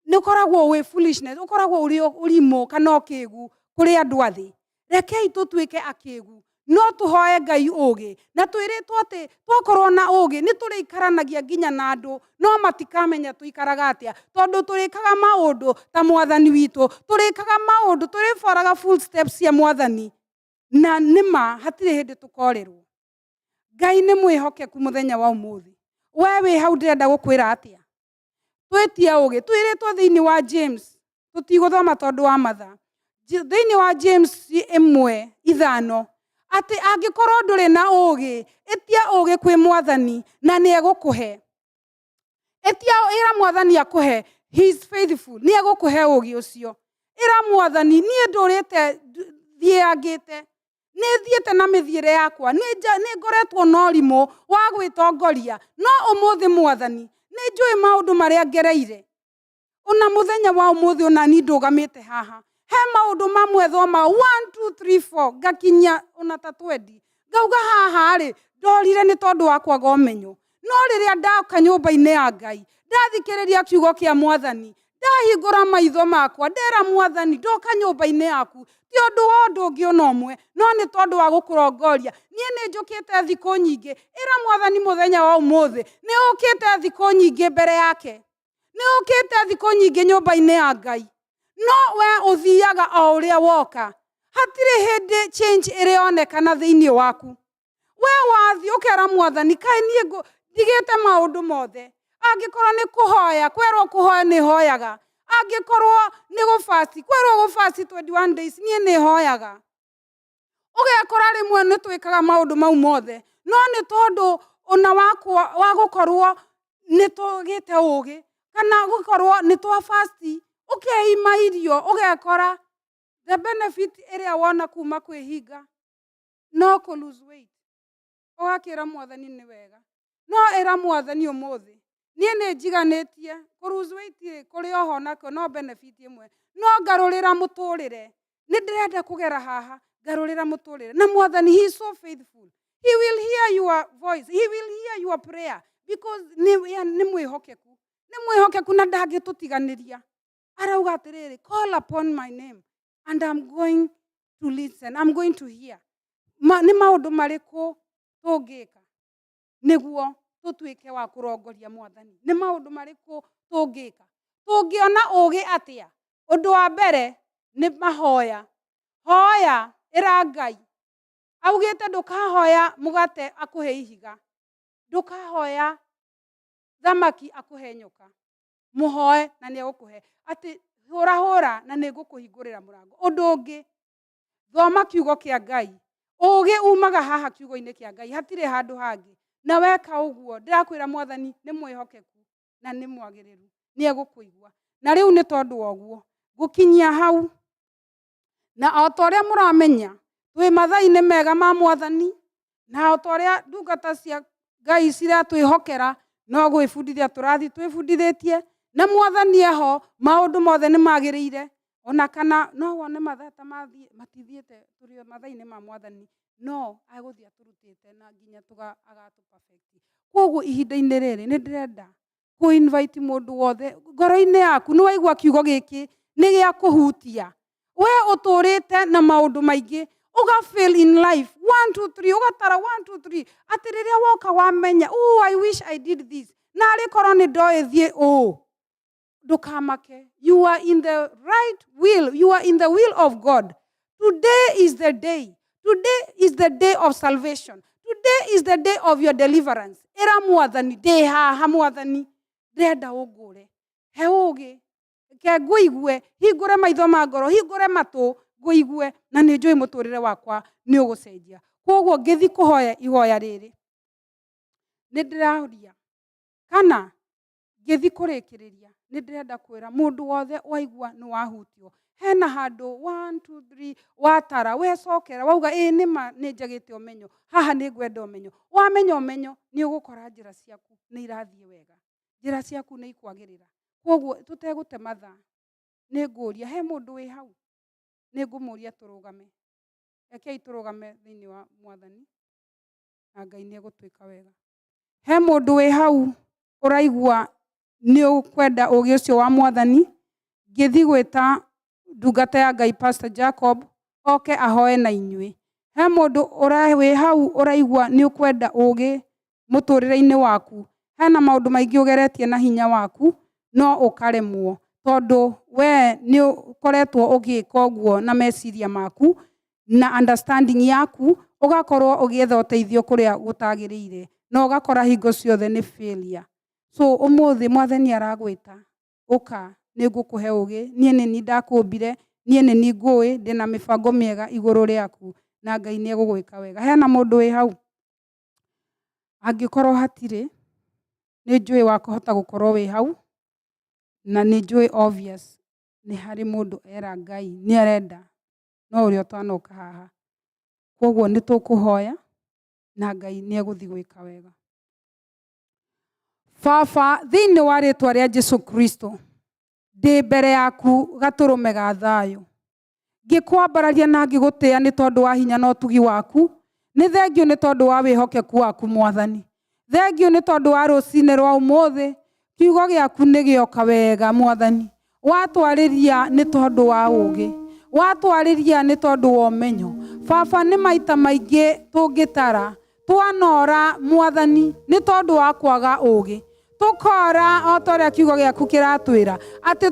Speaker 1: nĩ ũkoragwo wĩ foolishness, ũkoragwo ũrĩ ũrimũ kana ũkĩgu kũrĩ andũ a thĩ. Rekei tũtuĩke akĩgu, no tũhoe Ngai ũgĩ. Na twĩrĩtwo atĩ twakorwo na ũgĩ nĩ tũrĩikaranagia nginya na andũ, no matikamenya tũikaraga atĩa, tondũ tũrĩkaga maũndũ ta mwathani witũ, tũrĩkaga maũndũ, tũrĩboraga full steps cia mwathani, na nĩma hatirĩ hĩndĩ tũkorĩrwo. Ngai nĩ mwĩhokeku mũthenya wa ũmũthĩ. We wĩ hau ndĩrenda gũkwĩra atĩa? Twĩtie ũgĩ. Twĩrĩtwo thĩinĩ wa James, tũtigũthoma tondũ wa mathaa, thĩinĩ wa James 1:5, atĩ angĩkorwo ndũrĩ na ũgĩ, ĩtia ũgĩ kwĩ mwathani na nĩ egũkũhe. Ĩtia, ĩra mwathani akũhe. He is faithful, nĩ egũkũhe ũgĩ ũcio. Ĩra mwathani, niĩ ndũrĩte thiangĩte, nĩ thiĩte na mĩthiĩre yakwa, nĩ ngoretwo na ũrimũ wa gwĩtongoria, no ũmũthĩ mwathani nĩ njũĩ maũndũ marĩa ngereire. Ona mũthenya wa ũmũthĩ ona ni ndũgamĩte haha, he maũndũ mamwe thoma 1 2 3 4 ngakinyia ona ta 20, ngauga haha rĩ ndorire nĩ tondũ wa kwaga ũmenyo. No rĩrĩa ndoka nyũmba-inĩ ya Ngai, ndathikĩrĩria kiugo kĩa mwathani, ndahingũra maitho makwa, ndera mwathani ndoka nyũmba-inĩ yaku ti ũndũ wa ũndũ ũngĩ ona ũmwe, no nĩ tondũ wa gũkũrongoria. Niĩ nĩ njũkĩte thikũ nyingĩ. Ĩra mwathani mũthenya wa ũmũthĩ nĩ ũkĩte thikũ nyingĩ mbere yake, nĩ ũkĩte thikũ nyingĩ nyũmba-inĩ ya Ngai, no we ũthiaga o ũrĩa woka. Hatirĩ hĩndĩ change ĩrĩonekana thĩinĩ waku. We wathiĩ ũkera mwathani, kaĩ niĩ ndigĩte maũndũ mothe. Angĩkorwo nĩ kũhoya, kwerwo kũhoya nĩ hoyaga. Angĩkorwo nĩ gũbasti, kwerwo gũbasti 21 days, niĩ nĩ hoyaga. Ũgekora rĩmwe nĩ twĩkaga maũndũ mau mothe, no nĩ tondũ ona wa gũkorwo nĩ tũgĩte ũgĩ, kana gũkorwo nĩ twa fasti, ũkeima irio, ũgekora the benefit ĩrĩa wona kuma kwĩhinga no kũ lose weight. Ũgakĩra mwathani nĩ wega, no ĩra mwathani ũmũthĩ niĩ nĩ njiganĩtie kũ lose weight rĩ, kũrĩ oho nakĩo no benefit ĩmwe, no ngarũrĩra mũtũrĩre, nĩ ndĩrenda kũgera haha, ngarũrĩra mũtũrĩre. Na mwathani, he is so faithful, he will hear your voice, he will hear your prayer, because nĩ mwĩhokeku, nĩ mwĩhokeku na ndangĩtũtiganĩria. Arauga atĩrĩrĩ, call upon my name and I'm going to listen, I'm going to hear. Nĩ maũndũ marĩkũ tũngĩka nĩguo tũtuĩke wa kũrongoria mwathani? Nĩ maũndũ marĩkũ tũngĩka? Tũngĩona ũgĩ atĩa? Ũndũ wa mbere nĩ mahoya. Hoya, ĩra Ngai. Augĩte ndũkahoya mũgate akũhe ihiga, ndũkahoya thamaki akũhe nyoka. Mũhoe na nĩ egũkũhe. Atĩ hũra hũra na nĩ ngũkũhingũrĩra mũrango. Ũndũ ũngĩ, thoma kiugo kĩa Ngai. Ũgĩ umaga haha kiugo-inĩ kĩa Ngai, hatirĩ handũ hangĩ. Na weka ũguo, ndĩrakwĩra mwathani nĩ mwĩhokeku na nĩ mwagĩrĩru, nĩ egũkũigua. Na rĩu nĩ tondũ wa ũguo ngũkinyia hau, na o ta ũrĩa mũramenya twĩ mathaa-inĩ mega ma mwathani, na o ta ũrĩa ndungata cia Ngai ciratwĩhokera, no gwĩbundithia tũrathiĩ twĩbundithĩtie, na mwathani eho, maũndũ mothe nĩ magĩrĩire. Ona kana no wone mathaa ta mathiĩ, matithiĩte, tũrĩ o mathaa-inĩ ma mwathani, no agũthiĩ atũrutĩte na nginya agatũ perfect. Koguo ihinda-inĩ rĩrĩ nĩ ndĩrenda kũ invite mũndũ wothe ngoro-inĩ yaku, nĩ waigua kiugo gĩkĩ nĩ gĩa kũhutia we ũtũrĩte na maũndũ maingĩ, ũga fail in life 1 2 3, ũgatara 1 2 3, atĩ rĩrĩa woka wamenya, oh, I wish I did this, na arĩ korwo nĩ ndoĩ thiĩ ũũ. Ndũkamake, you are in the right will, you are in the will of God. Today is the day, today is the day of salvation, today is the day of your deliverance. Ĩra mwathani, ndĩ haha mwathani, ndĩrenda ũngũre, he ũgĩ, reke ngũigue, hingũre maitho ma ngoro, hingũre matũ ngũigue, na nĩ njũĩ mũtũrĩre wakwa nĩ ũgũcenjia. Koguo ngĩthi kũhoya ihoya rĩrĩ, nĩ ndĩraũria kana ngĩthi kũrĩkĩrĩria, nĩ ndĩrenda kwĩra mũndũ wothe waigua nĩ wahutio. Hena handũ 1 2 3 watara wecokera wauga ĩĩ nĩma nĩ njagĩte ũmenyo, haha nĩ ngwenda ũmenyo. Wamenya ũmenyo nĩ ũgũkora njĩra ciaku nĩ irathiĩ wega, njĩra ciaku nĩ ikwagĩrĩra. Koguo tũtegũte mathaa nĩ ngũria he mũndũ wĩ hau, nĩ ngũmũria tũrũgame. Rekei tũrũgame thĩinĩ wa Mwathani na Ngai nĩ egũtwĩka wega. He mũndũ wĩ hau ũraigua nĩ ũkwenda ũgĩ ũcio wa Mwathani, ngĩthiĩ gwĩta ndungata ya Ngai Pastor Jacob oke ahoe na inyuĩ. He mũndũ wĩ hau ũraigua nĩ ũkwenda ũgĩ mũtũrĩre-inĩ waku, hena maũndũ maingĩ ũgeretie na hinya waku no ũkaremwo tondũ we nĩ ũkoretwo ũgĩka ũguo na meciria maku na understanding yaku, ũgakorwo ũgĩetha ũteithio kũrĩa gũtagĩrĩire na ũgakora hingo ciothe nĩ failure. So ũmũthĩ Mwathani aragwĩta, ũka nĩ ngũkũhe ũgĩ, niĩ nĩ niĩ ndakũmbire, niĩ nĩ niĩ ngũĩ, ndĩna mĩbango mĩega igũrũ rĩaku na Ngai nĩ egũgwĩka wega. Hena mũndũ wĩ hau? Angĩkorwo hatirĩ, nĩ njũĩ wakũhota gũkorwo wĩ hau na nĩ njũĩ obvious nĩ harĩ mũndũ era Ngai nĩ arenda no ũrĩa ũtanoka haha. Koguo nĩ tũkũhoya na Ngai nĩ egũthiĩ gwĩka wega. Baba, thĩinĩ wa rĩtwa rĩa Jesu Kristo, ndĩ mbere yaku gatũrũme ga thayũ, ngĩkwambararia na ngĩgũtĩĩa nĩ tondũ wa hinya na ũtugi waku. Nĩ thengio nĩ tondũ wa wĩhokeku waku Mwathani, thengio nĩ tondũ wa rũcinĩ rwa ũmũthĩ. Kiugo gĩaku nĩ gĩoka wega Mwathani, watwarĩria nĩ tondũ wa ũgĩ, watwarĩria nĩ tondũ wa ũmenyo. Baba, nĩ maita maingĩ tũngĩtara twanora Mwathani nĩ tondũ wa kwaga ũgĩ, tũkora o ta ũrĩa kiugo gĩaku kĩratwĩra atĩ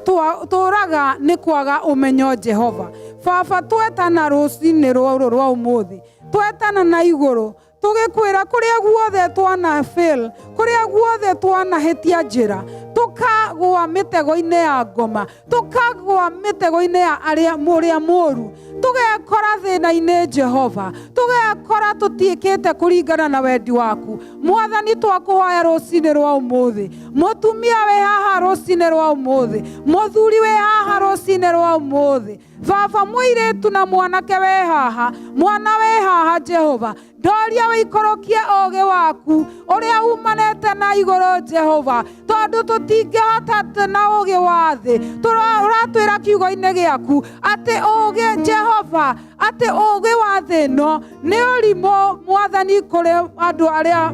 Speaker 1: tũraga nĩ kwaga ũmenyo. Jehova Baba, twetana rũcinĩ rũrũ rwa ũmũthĩ, twetana na igũrũ tũgĩkwĩra kũrĩa guothe twana fail, kũrĩa guothe twanahĩtia njĩra, tũkagũa mĩtego-inĩ ya ngoma, tũkagũa mĩtego-inĩ ya arĩa mũrĩa mũru, tũgekora thĩna-inĩ. Jehova, tũgekora tũtiĩkĩte kũringana na wendi waku Mwathani. Twakũhoya rũcinĩ rwa ũmũthĩ, mũtumia wĩ haha rũcinĩ rwa ũmũthĩ, mũthuri wĩ haha rũcinĩ rwa ũmũthĩ, baba, mũirĩtu na mwanake wĩ haha, mwana wĩ haha, Jehova, ndoria wĩikũrũkie ũgĩ waku ũrĩa umanĩte na igũrũ, Jehova, tondũ tũtingĩhota na ũgĩ wa thĩ. Ũratwĩra kiugo-inĩ gĩaku atĩ ũgĩ, Jehova, atĩ ũgĩ wa thĩ ĩno nĩ ũrimũ, Mwathani, kũrĩ andũ arĩa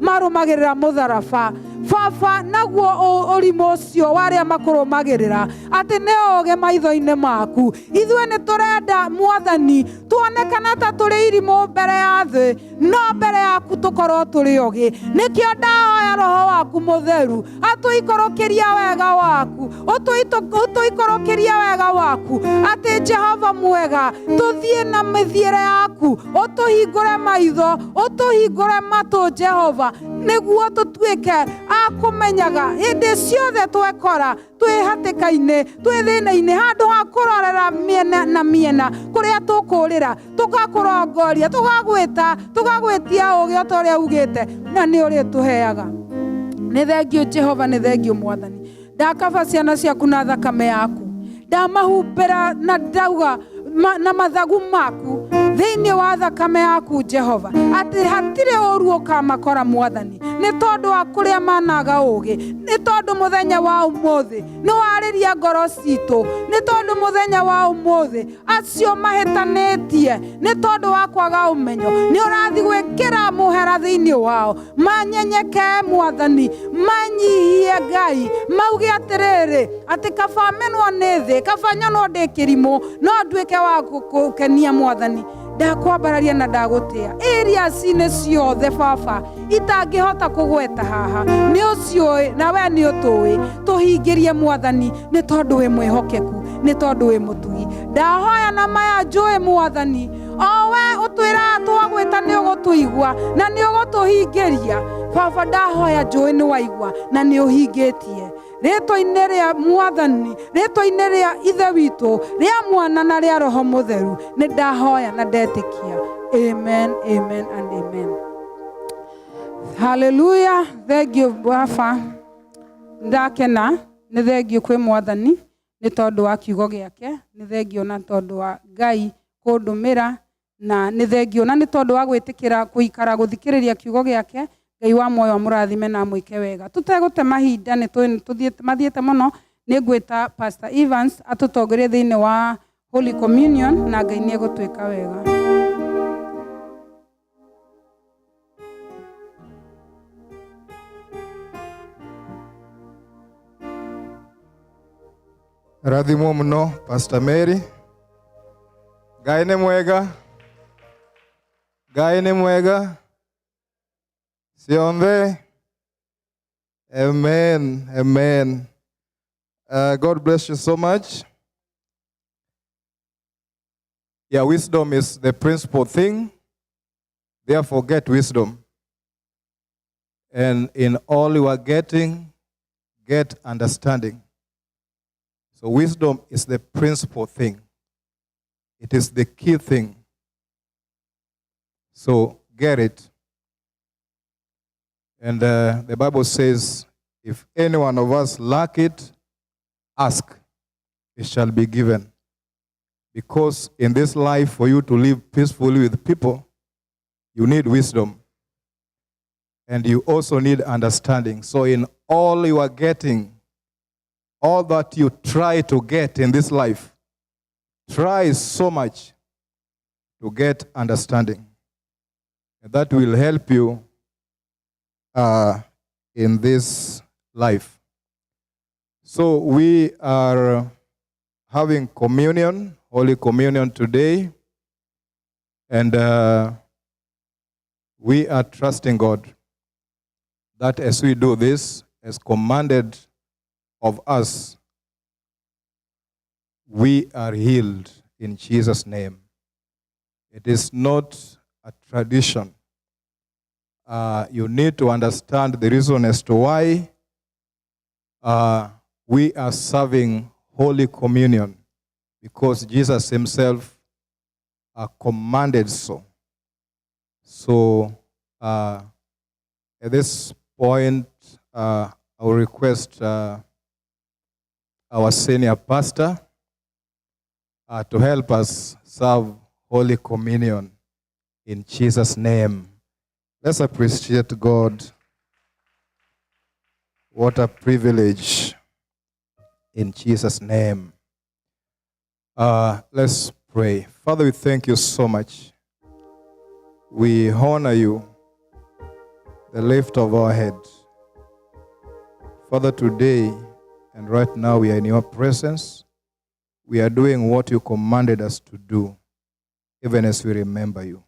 Speaker 1: marũmagĩrĩra mũtharaba. Baba, naguo ũrimũ ũcio wa arĩa makũrũmagĩrĩra atĩ nĩ ũgĩ maitho-inĩ maku. Ithuĩ nĩ tũrenda, Mwathani, tuonekana ta tũrĩ irimũ mbere ya thĩ, no mbere yaku tũkorwo tũrĩ ogĩ. Nĩkĩo ndahoya Roho waku Mũtheru atũikũrũkĩria wega waku, ũtũikũrũkĩrie wega waku, atĩ Jehova mwega, tũthiĩ na mĩthiĩre yaku, ũtũhingũre maitho, ũtũhingũre matũ, Jehova, nĩguo tũtuĩke a kũmenyaga hĩndĩ ciothe twekora twĩ hatĩka-inĩ, twĩ thĩna-inĩ, handũ ha kũrorera mĩena na mĩena kũrĩa tũkũrĩra, tũgakũrongoria, tũgagwĩta, tũgagwĩtia ũgĩ o ta ũrĩa ugĩte, na nĩ ũrĩtũheaga. Nĩ thengio Jehova, nĩ thengio Mwathani. Ndakaba ciana ciaku na thakame yaku, ndamahumbĩra na ndauga na mathagu maku thĩinĩ wa thakame yaku, Jehova, atĩ hatirĩ ũru ũkamakora, Mwathani, nĩ tondũ wa kũrĩa managa ũgĩ, nĩ tondũ mũthenya wa ũmũthĩ nĩ warĩria ngoro citũ, nĩ tondũ mũthenya wa ũmũthĩ acio mahĩtanĩtie nĩ tondũ wa kwaga ũmenyo nĩ ũrathiĩ gwĩkĩra mũhera thĩinĩ wao. Manyenyeke, Mwathani, manyihie, Ngai, mauge atĩrĩrĩ atĩ kaba menwo nĩ thĩ, kaba nyonwo ndĩ kĩrimũ, no nduĩke wa gũkenia. Mwathani, ndakwambararia na ndagũtĩa. Areas-inĩ ciothe, Baba, itangĩhota kũgweta haha, nĩ ũciũĩ na we nĩ ũtũĩ. Tũhingĩrie, Mwathani, nĩ tondũ wĩ mwĩhokeku, nĩ tondũ wĩ mũtugi. Ndahoya na maya njũĩ, Mwathani, o we ũtwĩraga twagwĩta nĩ ũgũtũigua na nĩ ũgũtũhingĩria. Baba, ndahoya njũĩ nĩ waigua na nĩ ũhingĩtie. Rĩtwa-inĩ rĩa Mwathani, rĩtwa-inĩ rĩa Ithe witũ, rĩa Mwana na rĩa Roho Mũtheru, nĩ ndahoya na ndetĩkia. Amen, amen and amen. Haleluya. Thank you, Baba. Ndakena, nĩ thengio kwĩ Mwathani. Nĩ tondũ wa kiugo gĩake, nĩ thengio na tondũ wa Ngai kũndũmĩra, na nĩ thengio na nĩ tondũ wa gwĩtĩkĩra gũikara gũthikĩrĩria kiugo gĩake. Ngai wa muoyo amũrathime na amwĩke wega. Tũtegũte mahinda, nĩ tũthiĩte mathiĩte mũno, nĩ ngwĩta Pastor Evans atũtongorie thĩinĩ wa Holy Communion, na Ngai nĩ egũtwĩka wega.
Speaker 2: Rathimwo muno Pastor Mary. Ngai nĩ mwega. Ngai nĩ mwega. Cionthe. Amen. Amen. God bless you so much. Yeah, wisdom is the principal thing. Therefore, get wisdom. And in all you are getting, get understanding. So wisdom is the principal thing. It is the key thing. So get it. And the Bible says, if any one of us lack it, ask, it shall be given. Because in this life, for you to live peacefully with people, you need wisdom. And you also need understanding. So in all you are getting, all that you try to get in this life, try so much to get understanding. And that will help you in this life. So we are having communion, Holy Communion today, and we are trusting God that as we do this, as commanded of us, we are healed in Jesus' name. It is not a tradition. You need to understand the reason as to why we are serving Holy Communion, because Jesus himself commanded so. So at this point, I will request our senior pastor to help us serve Holy Communion in Jesus' name. Let's appreciate God. What a privilege in Jesus' name. Let's pray. Father, we thank you so much. We honor you, the lift of our head. Father, today and right now we are in your presence. We are doing what you commanded us to do, even as we remember you.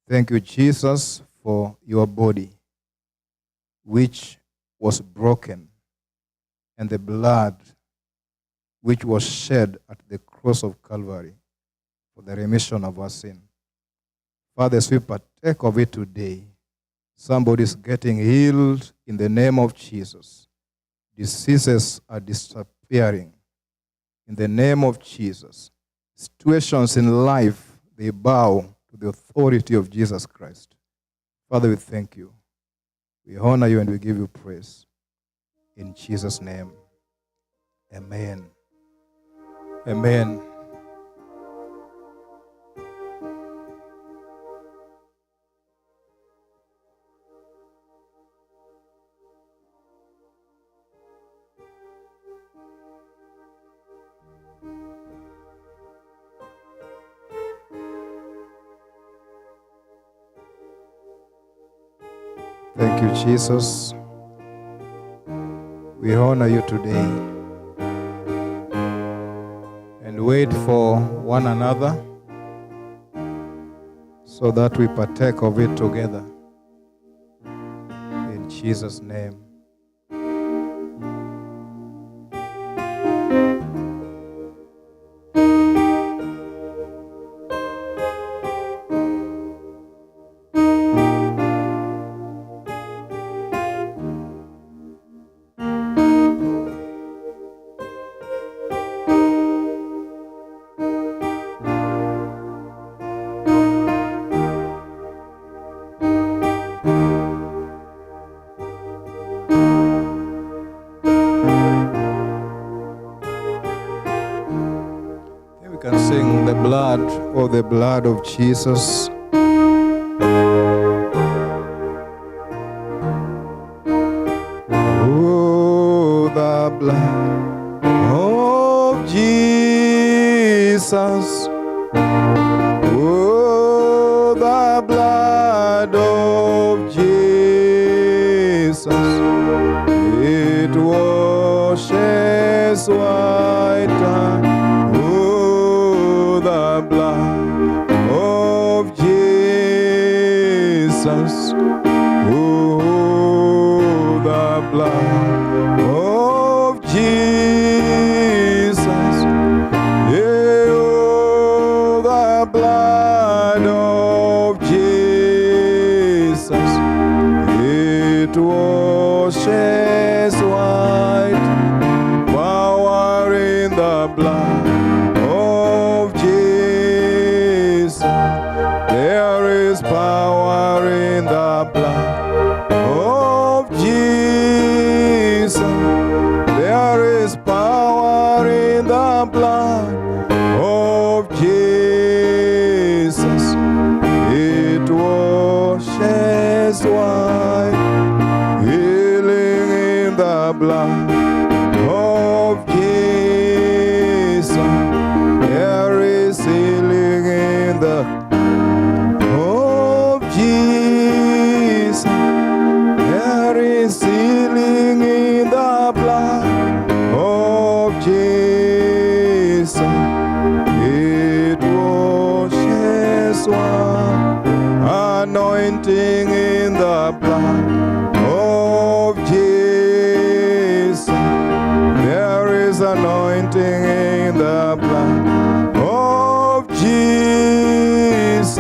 Speaker 2: Thank you, Jesus, for your body, which was broken, and the blood which was shed at the cross of Calvary for the remission of our sin. Father, as we partake of it today, somebody is getting healed in the name of Jesus. Diseases are disappearing in the name of Jesus. Situations in life, they bow to the authority of Jesus Christ. Father, we thank you. We honor you and we give you praise. In Jesus' name, amen. Amen. Thank you, Jesus. We honor you today and wait for one another so that we partake of it together. In Jesus' name. blood, oh, the blood of Jesus. Oh, the blood of Jesus. Oh, the blood of Jesus. It washes white. Oh, the blood of Jesus. Oh, the blood of Jesus. Yeah, oh, the blood of Jesus. It washes white. Power in the blood of Jesus. There is power in the blood of Jesus. There is power in the blood of Jesus. It washes white. Healing in the blood of Jesus. There is healing in the of Jesus. There is healing in the blood of Jesus. It washes white. Anointing in the blood of Jesus. There is anointing in the blood of Jesus.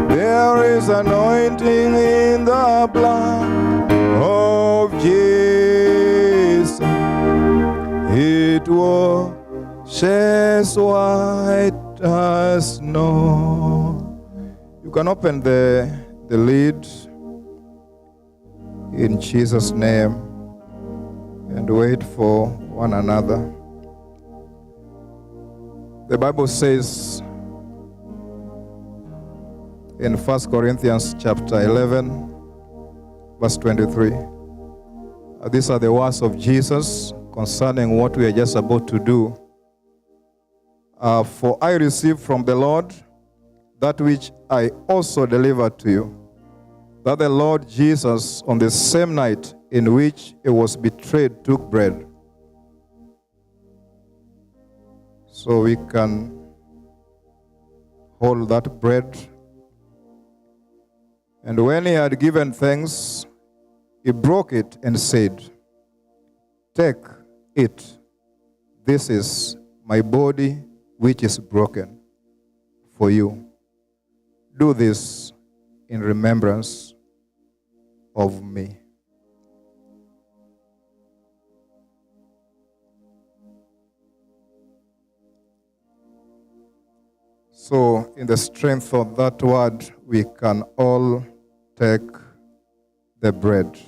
Speaker 2: There is anointing in the blood of Jesus. It washes white as snow. You can open the lid in Jesus' name and wait for one another. The Bible says in 1 Corinthians chapter 11, verse 23, these are the words of Jesus concerning what we are just about to do. For I received from the Lord that which I also delivered to you, that the Lord Jesus, on the same night in which he was betrayed, took bread. So we can hold that bread. And when he had given thanks, he broke it and said, "Take it. This is my body, which is broken for you. Do this in remembrance of me." So, in the strength of that word, we can all take the bread.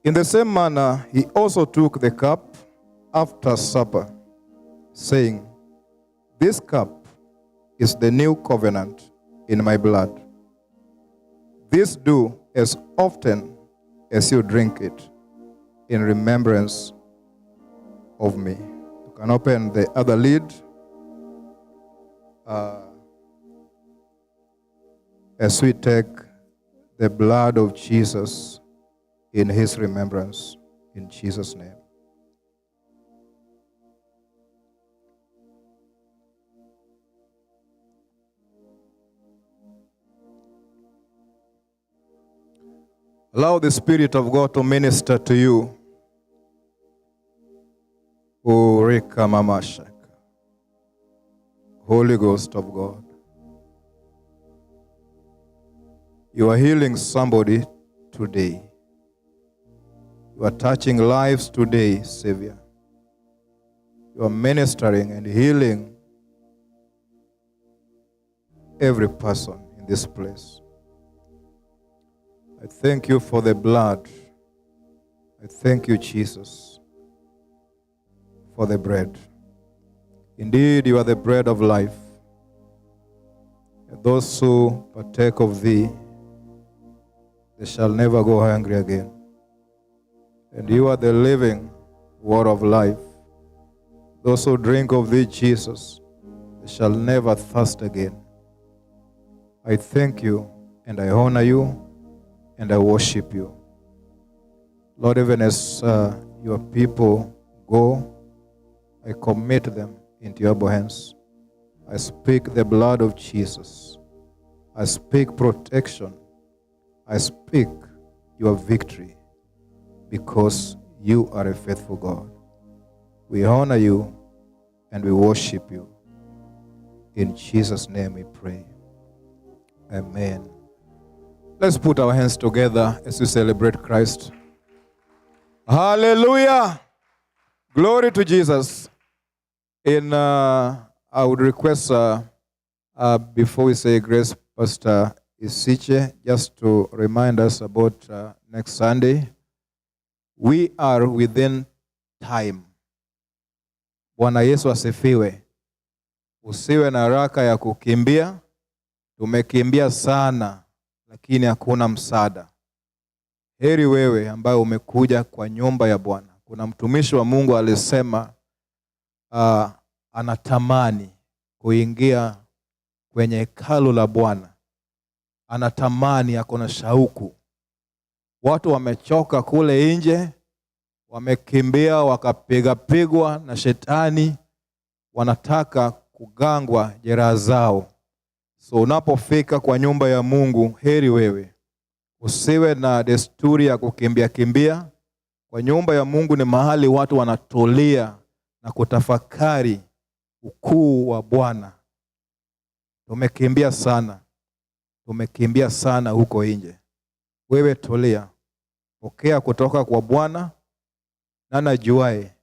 Speaker 2: In the same manner, he also took the cup after supper, saying, "This cup is the new covenant in my blood. This do as often as you drink it in remembrance of me." You can open the other lid. As we take the blood of Jesus in his remembrance, in Jesus' name. Allow the Spirit of God to minister to you. Holy Ghost of God, you are healing somebody today. You are touching lives today, Savior. You are ministering and healing every person in this place. I thank you for the blood I thank you, Jesus, for the bread. Indeed, you are the bread of life. And those who partake of thee, they shall never go hungry again. And you are the living water of life. Those who drink of thee, Jesus, they shall never thirst again. I thank you and I honor you and I worship you. Lord, even as your people go, I commit them into your hands. I speak the blood of Jesus. I speak protection. I speak your victory because you are a faithful God. We honor you and we worship you. In Jesus' name we pray. Amen. Let's put our hands together as we celebrate Christ. Hallelujah. Glory to Jesus. I would request, before we say grace, Pastor Isiche, just to remind us about next Sunday. We are within time. Bwana Yesu asifiwe. Usiwe na haraka ya kukimbia. Tumekimbia sana, lakini hakuna msaada. Heri wewe ambaye umekuja kwa nyumba ya Bwana. Kuna mtumishi wa Mungu alisema anatamani kuingia kwenye hekalu la Bwana. Anatamani, ako na shauku. Watu wamechoka kule nje, wamekimbia wakapigapigwa na shetani, wanataka kugangwa jeraha zao. So unapofika kwa nyumba ya Mungu, heri wewe. Usiwe na desturi ya kukimbia kimbia. Kwa nyumba ya Mungu ni mahali watu wanatulia na kutafakari ukuu wa Bwana. Tumekimbia sana. Tumekimbia sana huko nje. Wewe tulia. Pokea kutoka kwa Bwana na najuae.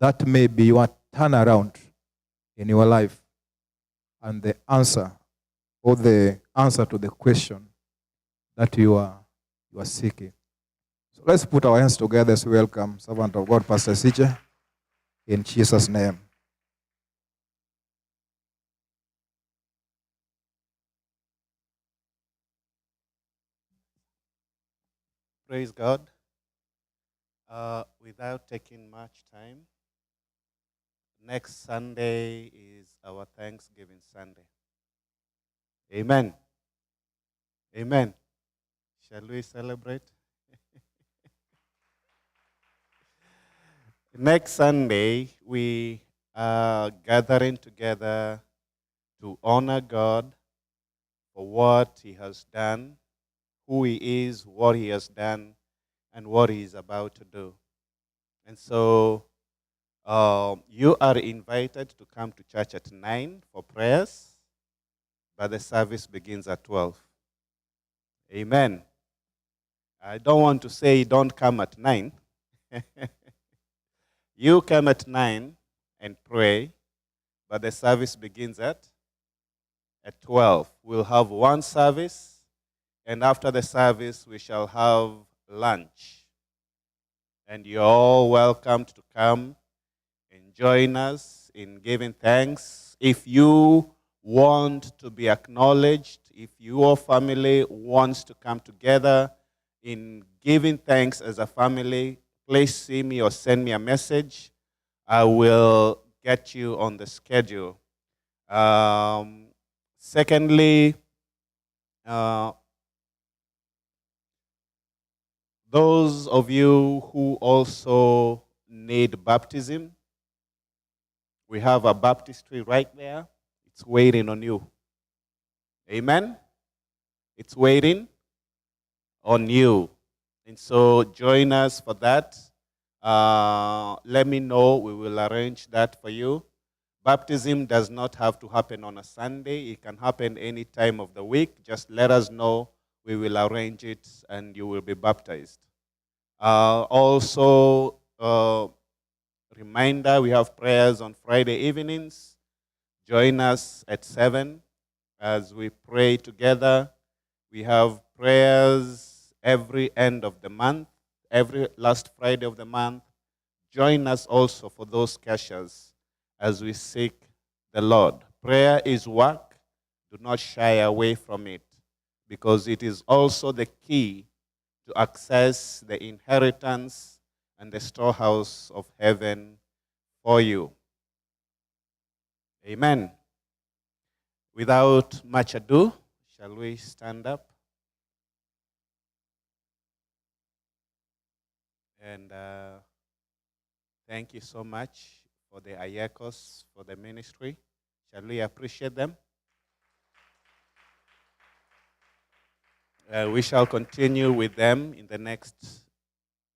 Speaker 2: That may be your turnaround in your life and the answer, or the answer to the question that you are seeking. So let's put our hands together as we welcome servant of God, Pastor Siche, in Jesus' name.
Speaker 3: Praise God. Without taking much time, next Sunday is our Thanksgiving Sunday. Amen. Amen. Shall we celebrate? Next Sunday, we are gathering together to honor God for what He has done, who He is, what He has done, and what He is about to do. And so you are invited to come to church at 9 for prayers, but the service begins at 12. Amen. I don't want to say don't come at 9. You come at 9 and pray, but the service begins at 12. We'll have one service, and after the service, we shall have lunch. And you're all welcome to come and join us in giving thanks. If you want to be acknowledged, if your family wants to come together in giving thanks as a family, please see me or send me a message. I will get you on the schedule. Secondly, those of you who also need baptism, we have a baptistry right there. It's waiting on you. Amen? It's waiting on you. And so join us for that. Let me know. We will arrange that for you. Baptism does not have to happen on a Sunday. It can happen any time of the week. Just let us know. We will arrange it and you will be baptized. Also, reminder, we have prayers on Friday evenings. Join us at 7 as we pray together. We have prayers every end of the month, every last Friday of the month. Join us also for those keshas as we seek the Lord. Prayer is work. Do not shy away from it, because it is also the key to access the inheritance and the storehouse of heaven for you. Amen. Without much ado, shall we stand up? And thank you so much for the Ayekos, for the ministry. Shall we appreciate them? We shall continue with them in the next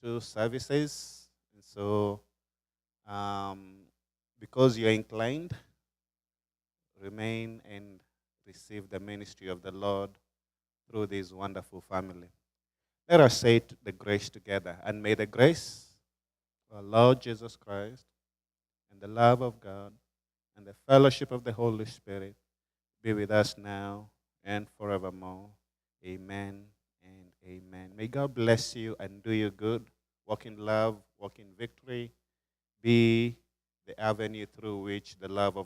Speaker 3: two services. And so, because you're inclined, remain and receive the ministry of the Lord through this wonderful family. Let us say the grace together. And may the grace of our Lord Jesus Christ and the love of God and the fellowship of the Holy Spirit be with us now and forevermore. Amen and amen. May God bless you and do you good. Walk in love, walk in victory. Be the avenue through which the love of